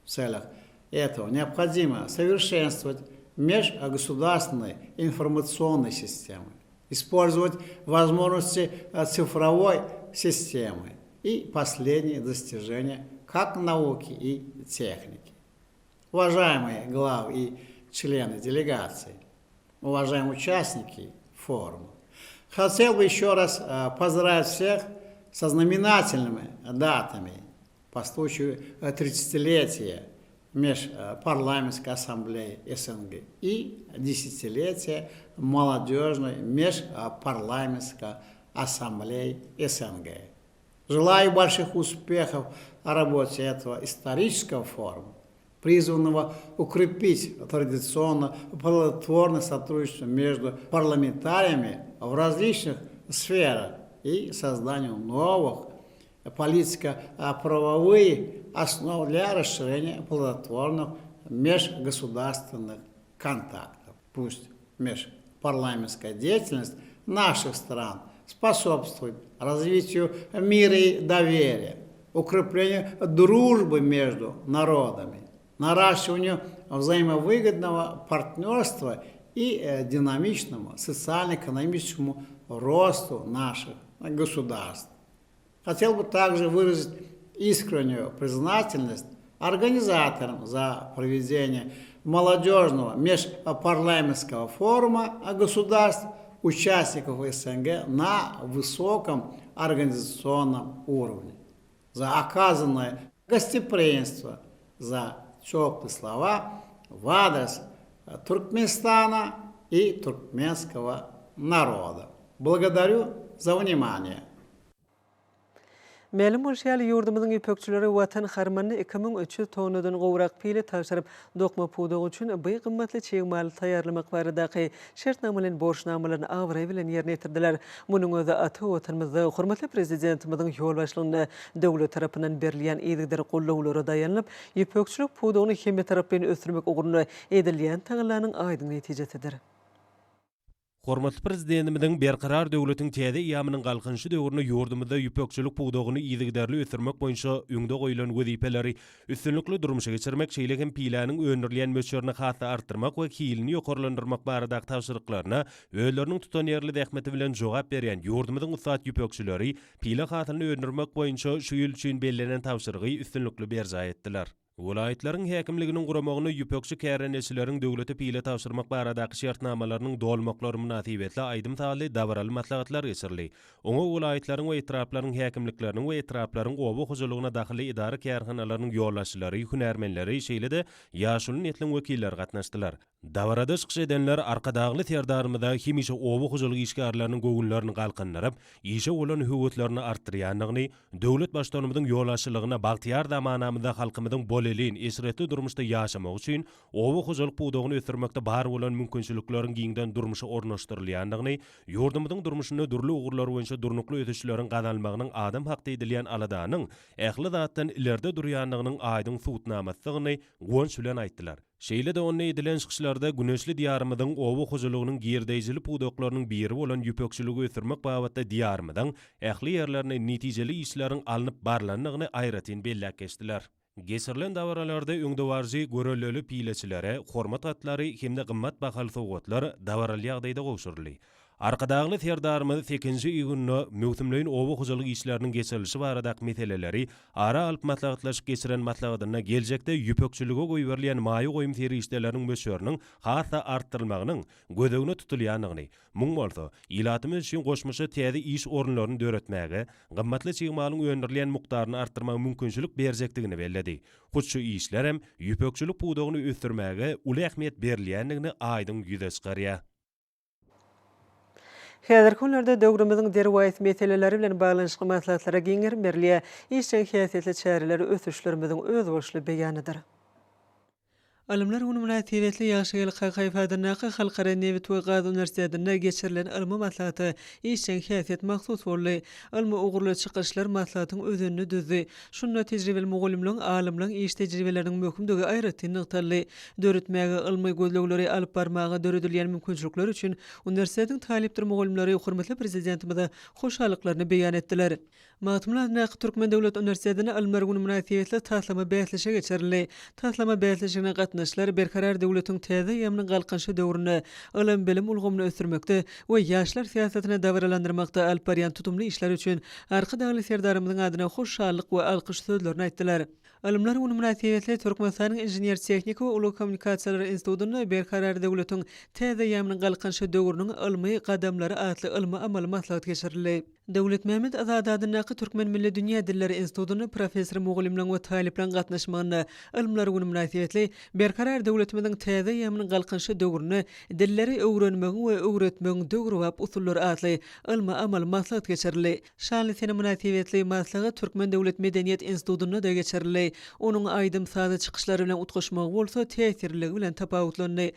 В целях этого необходимо совершенствовать межгосударственные информационные системы, использовать возможности э, цифровой системы и последние достижения как науки и техники. Уважаемые главы и члены делегации, уважаемые участники форума, хотел бы еще раз э, поздравить всех со знаменательными датами по случаю 30-летия Межпарламентской ассамблеи СНГ и десятилетия молодежной Межпарламентской ассамблеи СНГ. Желаю больших успехов в работе этого исторического форума, призванного укрепить традиционно плодотворное сотрудничество между парламентариями в различных сферах и созданию новых политико-правовые основы для расширения плодотворных межгосударственных контактов. Пусть межпарламентская деятельность наших стран способствует развитию мира и доверия, укреплению дружбы между народами, наращиванию взаимовыгодного партнерства и э, динамичному социально-экономическому росту наших государств. Хотел бы также выразить искреннюю признательность организаторам за проведение молодежного межпарламентского форума государств. участников СНГ на высоком организационном уровне. За оказанное гостеприимство, за теплые слова в адрес Туркменистана и туркменского народа. Благодарю за внимание. Mälim bolşy ýaly, ýurdumyzyň ýüpekçileri Watan harmanyna 2300 tonnadan gowrak pile tabşyryp, dokma pudagy üçin by gymmatly çig maly taýýarlamak baradaky şertnama bilen borçnamalaryny abraý bilen ýerine ýetirdiler. Munuň özi ata Watanymyzda hormatly Prezidentimiziň ýolbaşçylygynda döwlet tarapyndan berilýän yzygider gollawlara daýanylyp, ýüpekçilik pudagyny hemmetaraplaýyn ösdürmek ugrunda edilýän tagallanyň aýdyň netijesidir. Hormatly Prezidentimiziň Berkarar döwletiň täze eýýamynyň Galkynyşy döwründe ýurdumyzda ýüpekçilik pudagyny yzygiderli ösdürmek boýunça öňde goýlan wezipeleri üstünlikli durmuşa geçirmek, şeýle hem piläniň öndürilýän möçberini has-da artdyrmak we hilini ýokarlandyrmak baradaky tabşyryklaryna özleriniň tutanýerli zähmeti bilen jogap berýän ýurdumyzyň ussat ýüpekçileri pile hasylyny öndürmek boýunça şu ýyl üçin bellenen tabşyrygy üstünlikli berjaý etdiler. Welaýatlaryň häkimliginiň guramagynda ýüpekçi kärendeçileriň döwlete pile tabşyrmak baradaky şertnamalarynyň dolmaklary mynasybetli aýdym-sazly dabaraly maslahatlar geçirildi. Oňa welaýatlaryň we etraplaryň häkimlikleriniň we etraplaryň oba hojalygyna dahylly edara-kärhanalarynyň ýolbaşçylary, hünärmenleri, şeýle-de ýaşuly nesliň wekilleri gatnaşdylar. Dabarada çykyş edenler Arkadagly Serdarymyza hemişe oba hojalyk işgärleriniň göwünlerini galkyndyryp, işe bolan höweslerini artdyrýandygyny, döwlet Baştutanymyzyň ýolbaşçylygynda bagtyýar zamanamyzda halkymyzyň bolelin, eşretli durmuşda ýaşamagy üçin oba hojalyk pudagyny ösdürmekde bar bolan mümkinçilikleriň giňden durmuşa ornaşdyrylýandygyny, ýurdumyzyň durmuşynda dürli ugurlar boýunça durnukly ösüşleriň gazanylmagynyň adam hakda edilýän aladanyň ähli zatdan ilerde durýandygynyň aýdyň subutnamasydygyny guwanç bilen aýtdylar. Şeýle-de onda edilen çykyşlarda güneşli Diýarymyzyň oba hojalygynyň girdeýjili pudaklarynyň biri bolan ýüpekçiligi ösdürmek babatda Diýarymyzyň ähli ýerlerinde netijeli işleriň alnyp barlandygyny aýratyn belläp geçdiler. Geçirilen dabaralarda öňdebaryjy göreldeli pileçilere hormat hatlary hem-de gymmat bahaly sowgatlar dabaraly ýagdaýda gowşuryldy. Arkadagly Serdarymyz sekizinji iýunda möwsümleýin oba hojalyk işleriniň geçirilişi baradaky meseleleri ara alyp maslahatlaşyp geçiren maslahatynda geljekde ýüpekçilige goýberilýän maýa goýum serişdeleriniň möçberiniň has-da artdyrylmagynyň göz öňünde tutulýandygyny, muň bolsa, ilatymyz üçin goşmaça täze iş orunlaryny döretmäge, gymmatly çig malyň öndürilýän mukdaryny artdyrmaga mümkinçilik berjekdigini belledi. Hut şu işlerem ýüpekçilik pudagyny ösdürmäge uly ähmiýet berilýändigini aýdyň ýüze çykarýar. Häzirki günlerde döwrümiziň derwaýys meseleleri bilen baglanyşykly maslahatlara giň gerim berilýär. Işjeň häsiýetli çäreler ösüşlerimiziň özboluşly beýanydyr. Ylymlar güni mynasybetli Ýagşygeldi Kakaýew adyndaky Halkara nebit we gaz uniwersitetinde geçirilen ylmy maslahata işjeň häsiýet mahsus boldy. Ylmy ugurly çykyşlar maslahatyň özenini düzdi. Şunda tejribeli mugallymlaryň, alymlaryň iş tejribeleriniň möhümdigi aýratyn nygtaldy. Döretmäge, ylmy gözlegleri alyp barmaga döredilýän mümkinçilikler üçin uniwersitetiň talypdyr mugallymlary hormatly Prezidentimize hoşallyklaryny beýan etdiler. Magtymguly adyndaky Türkmen döwlet uniwersitetinde Ylymlar güni mynasybetli taslama bäsleşigi geçirildi. Taslama bäsleşigine gatnaşyjylar Berkarar döwletiň täze eýýamynyň Galkynyşy döwründe ylym-bilim ulgamyny ösdürmekde we ýaşlar syýasatyny dabaralandyrmakda alyp barýan tutumly işleri üçin Arkadagly Serdarymyzyň adyna hoşallyk we alkyş sözlerini aýtdylar. Ylymlar güni mynasybetli Türkmenistanyň Inžener-tehniki we ulag kommunikasiýalary institutynda Berkarar döwletiň täze eýýamynyň Galkynyşy döwrüniň ylmy gadamlary atly ylmy-amaly maslahat geçirildi. Döwletmämmet Azady adyndaky Türkmen milli dünýä dilleri institutynda professor-mugallymlaryň we talyplaryň gatnaşmagynda Ylymlar güni mynasybetli Berkarar döwletimiziň täze eýýamynyň Galkynyşy döwründe dilleri öwrenmegiň we öwretmegiň döwrebap usullary atly ylmy-amaly maslahat geçirildi. Şanly sene mynasybetli maslahat Türkmen döwlet medeniýet institutynda-da geçirildi. Onuň aýdym-sazly çykyşlary bilen utgaşmagy bolsa täsirliligi bilen tapawutlandy.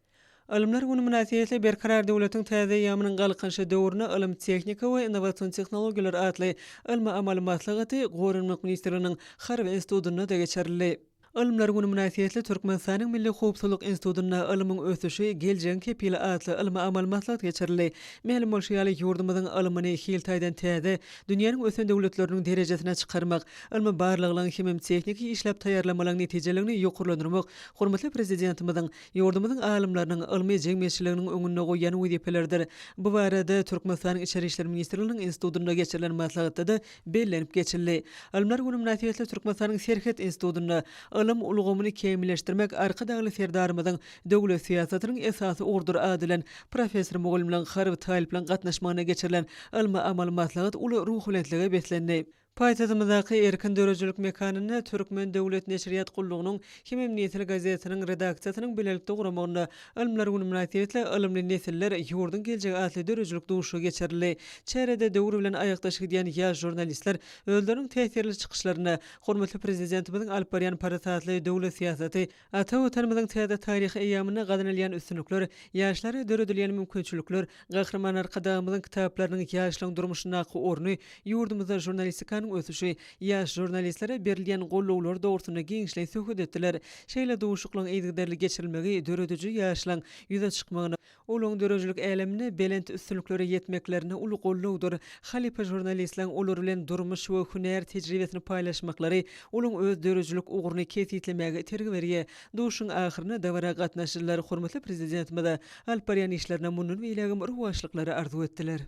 Ylymlar güni mynasybetli Berkarar döwletiň täze eýýamynyň Galkynyşy döwründe ylym-tehnika we innowasion tehnologiýalar atly ylmy-amaly maslahaty Goranmak ministrliginiň Harby institutynda-da geçirildi. Ylymlar güni mynasybetli Türkmenistanyň Milli howpsuzlyk institutynda Ylmyň ösüşi, geljegiň kepili atly ylmy-amaly maslahat geçirildi. Mälim bolşy ýaly, ýurdumyzyň ylmyny hil taýdan täze, dünýäniň ösen döwletleriniň derejesine çykarmak, ylmy barlaglaryň hemem tehniki işläp taýýarlamalaryň netijeligini ýokarlandyrmak hormatly Prezidentimiziň ýurdumyzyň alymlarynyň, ylmy jemgyýetçiliginiň öňünde goýýan wezipeleridir. Bu barada Türkmenistanyň Içeri işler ministrliginiň institutynda geçirilen maslahatda-da bellenip geçildi. Ylymlar güni mynasybetli Türkmenistanyň Serhet institutynda Ylym. Ylym ulgamyny kämilleşdirmek Arkadagly Serdarymyzyň döwlet syýasatynyň esasy ugrudyr ady bilen professor-mugallymlaryň, harby talyplaryň gatnaşmagynda geçirilen ylmy-amaly maslahat uly ruhubelentlige beslendi. Paýtagtymyzdaky Erkin döredijilik mekanynda Türkmen döwlet neşirýat gullugynyň hemem Nesil gazetiniň redaksiýasynyň bilelikde guramagynda Ylymlar güni mynasybetli Ylymly nesiller, ýurduň geljegi atly döredijilik duşuşygy geçirildi. Çärede döwür bilen aýakdaş gidýän ýaş žurnalistler özleriniň täsirli çykyşlarynda hormatly Prezidentimiziň alyp barýan parasatly döwlet syýasaty, Ata Watanymyzyň täze taryhy eýýamynda gazanylýan üstünlikler, ýaşlara döredilýän mümkinçilikler, Gahryman Arkadagymyzyň kitaplarynyň ýaşlaryň durmuşyndaky orny, ýurdumyzda žurnalistikanyň ösüşi, ýaş žurnalistlere berilýän gollawlar dogrusynda giňişleýin söhbet etdiler. Şeýle duşuşyklaryň yzygiderli geçirilmegi dörediji ýaşlaryň ýüze çykmagyna, Olaryň döredijilik äleminde belent üstünliklere ýetmeklerine uly gollawdyr. Halypa žurnalistleriň olar bilen durmuş we hünär tejribesini paýlaşmaklary olaryň öz döredijilik ugruny kesgitlemäge itergi berýär. Duşuşygyň ahyrynda dabara gatnaşyjylar hormatly Prezidentimize alyp barýan işlerinde mundan beýlägem rowaçlyklary arzuw etdiler.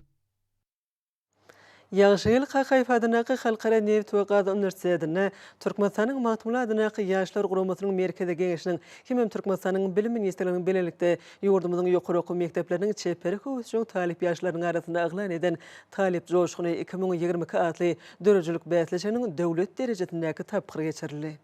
Ýagşygül Kakaýew adyndaky Halkara nebit we gaz uniwersitetinde Türkmenistanyň Magtymguly adyndaky Ýaşlar guramasynyň Merkezi Geňeşiniň hemem Türkmenistanyň Bilim ministrliginiň bilelikde ýurdumyzyň ýokary okuw mekdepleriniň çeper höwesjeň talyp ýaşlarynyň arasynda yglan eden Talyp joşguny 2022 atly döredijilik bäsleşiginiň döwlet derejesindäki tapgyry geçirildi.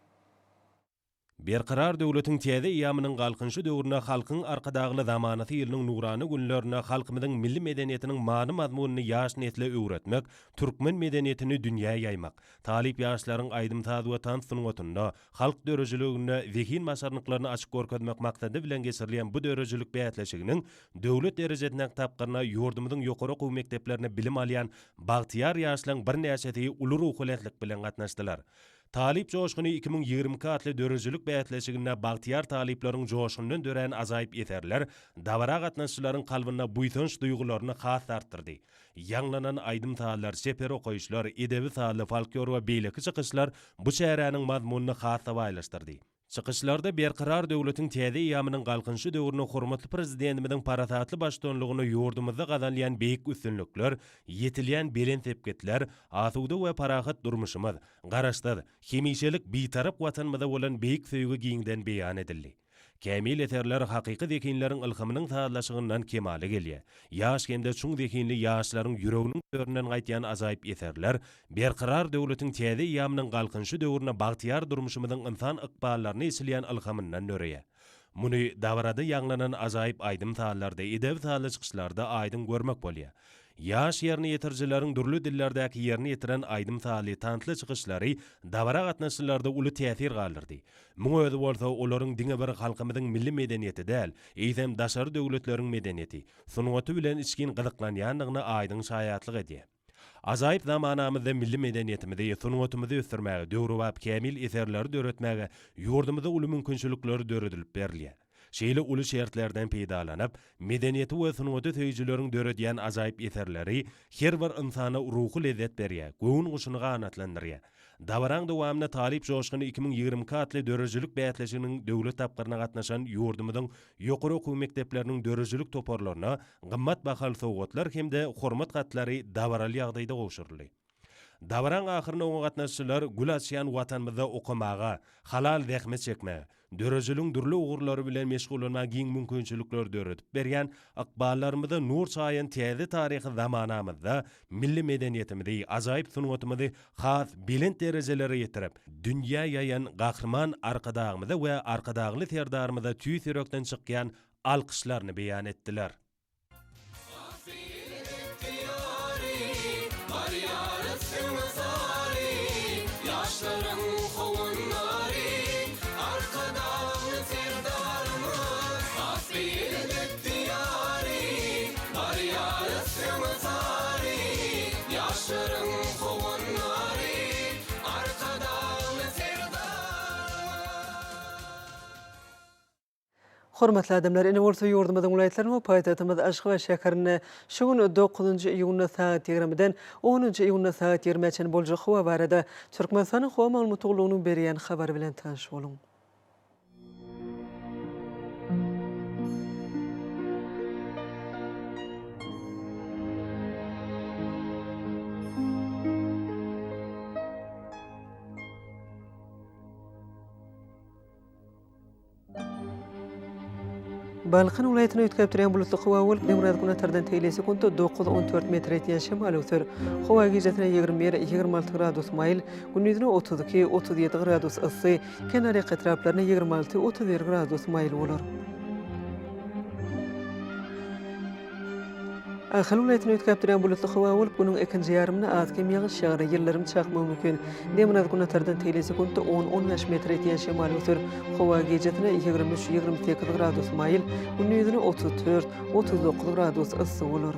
Berkarar döwletiň täze eýýamynyň Galkynyşy döwründe Halkyň Arkadagly zamanasy ýylynyň nurana günlerinde halkymyzyň milli medeniýetiniň many-mazmunyny ýaş nesle öwretmek, türkmen medeniýetini dünýä ýaýmak, talyp ýaşlaryň aýdym-saz we tans sungatynda, halk döredijiliginde zehin-başarnyklaryny açyp görkezmek maksady bilen geçirilýän bu döredijilik bäsleşiginiň döwlet derejesindäki tapgyryna ýurdumyzyň ýokary okuw mekdeplerinde bilim alýan bagtyýar ýaşlaryň birnäçesi uly ruhubelentlik bilen gatnaşdylar. Talyp joşguny 2022 atly döredijilik bäsleşiginde bagtyýar talyplaryň joşgunyndan dörän ajaýyp eserler dabara gatnaşyjylaryň kalbynda buýsanç duýgularyny has-da artdyrdy. Ýaňlanan aýdym-sazlar, çeper okaýyşlar, edebi-sazly, folklor we beýleki çykyşlar bu çäräniň mazmunyny has-da baýlaşdyrdy. Çykyşlarda Berkarar döwletiň täze eýýamynyň Galkynyşy döwründe hormatly Prezidentimiziň parasatly baştutanlygynda ýurdumyzda gazanylýan beýik üstünlikler, ýetilýän belent sepgitler, asuda we parahat durmuşymyz, Garaşsyz, hemişelik Bitarap Watanymyza bolan beýik söýgi giňden beýan edildi. Kämil eserler hakyky zehinleriň ylhamynyň sazlaşygyndan kemala gelýär. Ýaş hem-de çuň zehinli ýaşlaryň ýüreginiň töründen gaýtýan ajaýyp eserler Berkarar döwletiň täze eýýamynyň Galkynyşy döwründe bagtyýar durmuşymyzyň ynsan ykballaryna eçilýän ylhamyndan döreýär. Muny dabarada ýaňlanan ajaýyp aýdym-sazlarda, edebi-sazly çykyşlarda aýdyň görmek bolýar. Ýaş ýerine ýetirijileriň dürli dillerdäki ýerine ýetiren aýdym-sazly, tansly çykyşlary dabara gatnaşyjylarda uly täsir galdyrdy. Muň özi bolsa olaryň diňe bir halkymyzyň milli medeniýeti däl, eýsem daşary döwletleriň medeniýeti, sungaty bilen içgin gyzyklanýandygyna aýdyň şaýatlyk edýär. Ajaýyp zamanamyzda milli medeniýetimizi, sungatymyzy ösdürmäge, döwrebap kämil eserleri döretmäge ýurdumyzda uly mümkinçilikler döredilip berilýär. Şeýle uly şertlerden peýdalanyp, medeniýeti we sungaty söýüjileriň döredýän ajaýyp eserleri her bir ynsana ruhy lezzet berýär, göwün guşuny ganatlandyrýar. Dabaraň dowamynda Talyp joşguny 2022 atly döredijilik bäsleşiginiň döwlet tapgyryna gatnaşan ýurdumyzyň ýokary okuw mekdepleriniň döredijilik toparlaryna gymmat bahaly sowgatlar hem-de hormat hatlary dabaraly ýagdaýda gowşuryldy. Dabaraň ahyrynda oňa gatnaşyjylar gül açýan Watanymyzda okamaga, halal zähmet çekmäge, döredijiligiň dürli ugurlary bilen meşgullanmaga giň mümkinçilikleri döredip berýän, ykballarymyza nur çaýan täze taryhy zamanamyzda milli medeniýetimizi, ajaýyp sungatymyzy has belent derejelere ýetirip, dünýä ýaýan Gahryman Arkadagymyza we Arkadagly Serdarymyza tüýs ýürekden çykýan alkyşlaryny beýan etdiler. Hormatly adamlar, indi bolsa ýurdumyzyň welaýatlarynda we paýtagtymyz Aşgabat şäherinde şu gün dokuzynjy iýunda sagat ýigrimiden onunjy iýunda sagat ýigrimä çenli boljak howa barada Türkmenistanyň Howa maglumat gullugynyň berýän habary bilen tanyş boluň. Balkan welaýatynda üýtgäp durýan bulutly howa bolup, demirgazyk-günortadan tegelek sekuntda dokuz, 14 metr ýetýän şemal öwser. Howa gijesine 21, 26 gradus maýyl, gündizine 32, 37 gradus yssy, kenarýaka etraplarynda 26, 31 gradus maýyl bolar. Ahal welaýatynda üýtgäp durýan bulutly howa bolup, günüň ikinji ýarymynda az-kem ýagyş ýagar, ýyldyrym çakmagy mümkin. Demirgazyk-günortadan tegelek sekuntda on, on bäş metr ýetýän şemal öwser. Howa gijesine 23, 28 gradus maýyl, gündizine 34, 39 gradus yssy bolar.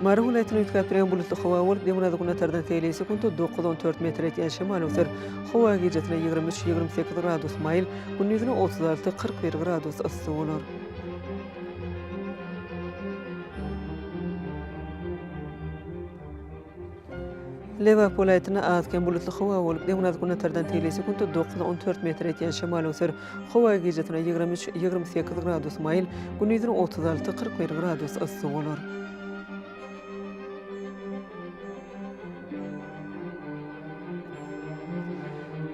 Mary welaýatynda üýtgäp durýan bulutly howa bolup, demirgazyk-günortadan tegelek sekuntda dokuz, on dört metr ýetýän şemal öwser. Howa gijesine 23, 28 gradus maýyl, gündizine 36, 41 gradus yssy bolar. Lebap welaýatynda az-kem bulutly howa bolup, demirgazyk-günortadan tegelek sekuntda dokuz, on dört metr ýetýän şemal öwser. Howa gijesine 23, 28 gradus maýyl, gündizine 36, 41 gradus yssy bolar.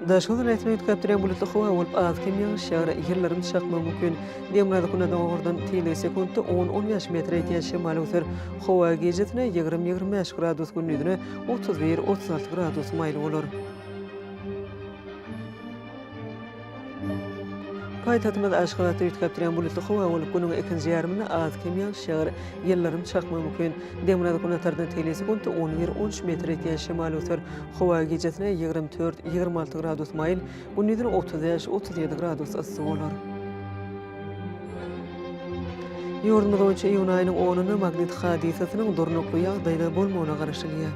Daşoguz welaýatynda üýtgäp durýan bulutly howa bolup, az-kem ýagyş ýagar, ýyldyrym çakmagy mümkin. Demirgazyk-günorta ugurdan tizligi sekuntda on, on bäş metre ýetýän şemal öwser. Howa gijesine 20, 25 gradus, gündizine 31, 36 gradus maýyl bolar. Paýtagtymyz Aşgabatda üýtgäp durýan bulutly howa bolup, günüň ikinji ýarymynda az-kem ýagyş ýagar, ýyldyrym çakmagy mümkin. Demirgazyk-günortadan tegelek sekuntda on bir, on üç metr ýetýän şemal öwser. Howa gijesine 24, 26 gradus maýyl, gündizine 35, 37 gradus yssy bolar. Ýurdumyz boýunça iýun aýynyň onunda magnit hadysasynyň durnukly ýagdaýda bolmagyna garaşylýar.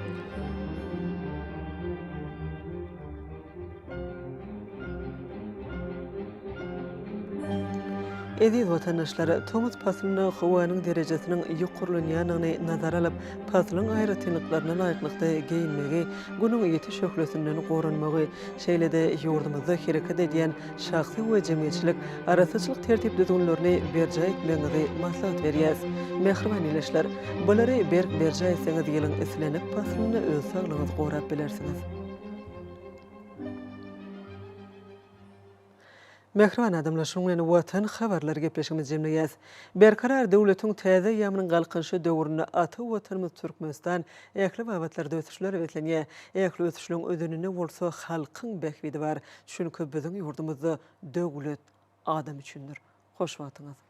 Eziz watandaşlar, tomus paslynda howanyň derejesiniň ýokarlanýandygyny nazara alyp, paslyň aýratynlyklaryna laýyklykda geýinmegi, Günüň ýiti şöhlesinden goranmagy, şeýle-de ýurdumyzda hereket edýän şahsy we jemgyýetçilik arassaçylyk tertip-düzgünlerini berjaý etmegiňizi maslahat berýäris. Mähriban ildeşler, bulary berk berjaý etseňiz ýylyň islendik paslynda öz saglygyňyzy gorap bilersiňiz. Mähriban adamlar, şunuň bilen Watan habarlary gepleşigimizi jemleýäs. Berkarar döwletiň täze eýýamynyň Galkynyşy döwründe ata Watanymyz Türkmenistan ähli babatlarda ösüşlere beslenýär. Ähli ösüşleň özeninde bolsa halkyň bähbidi bar. Çünki biziň ýurdumyzda döwlet adam üçindir. Hoş wagtyňyz!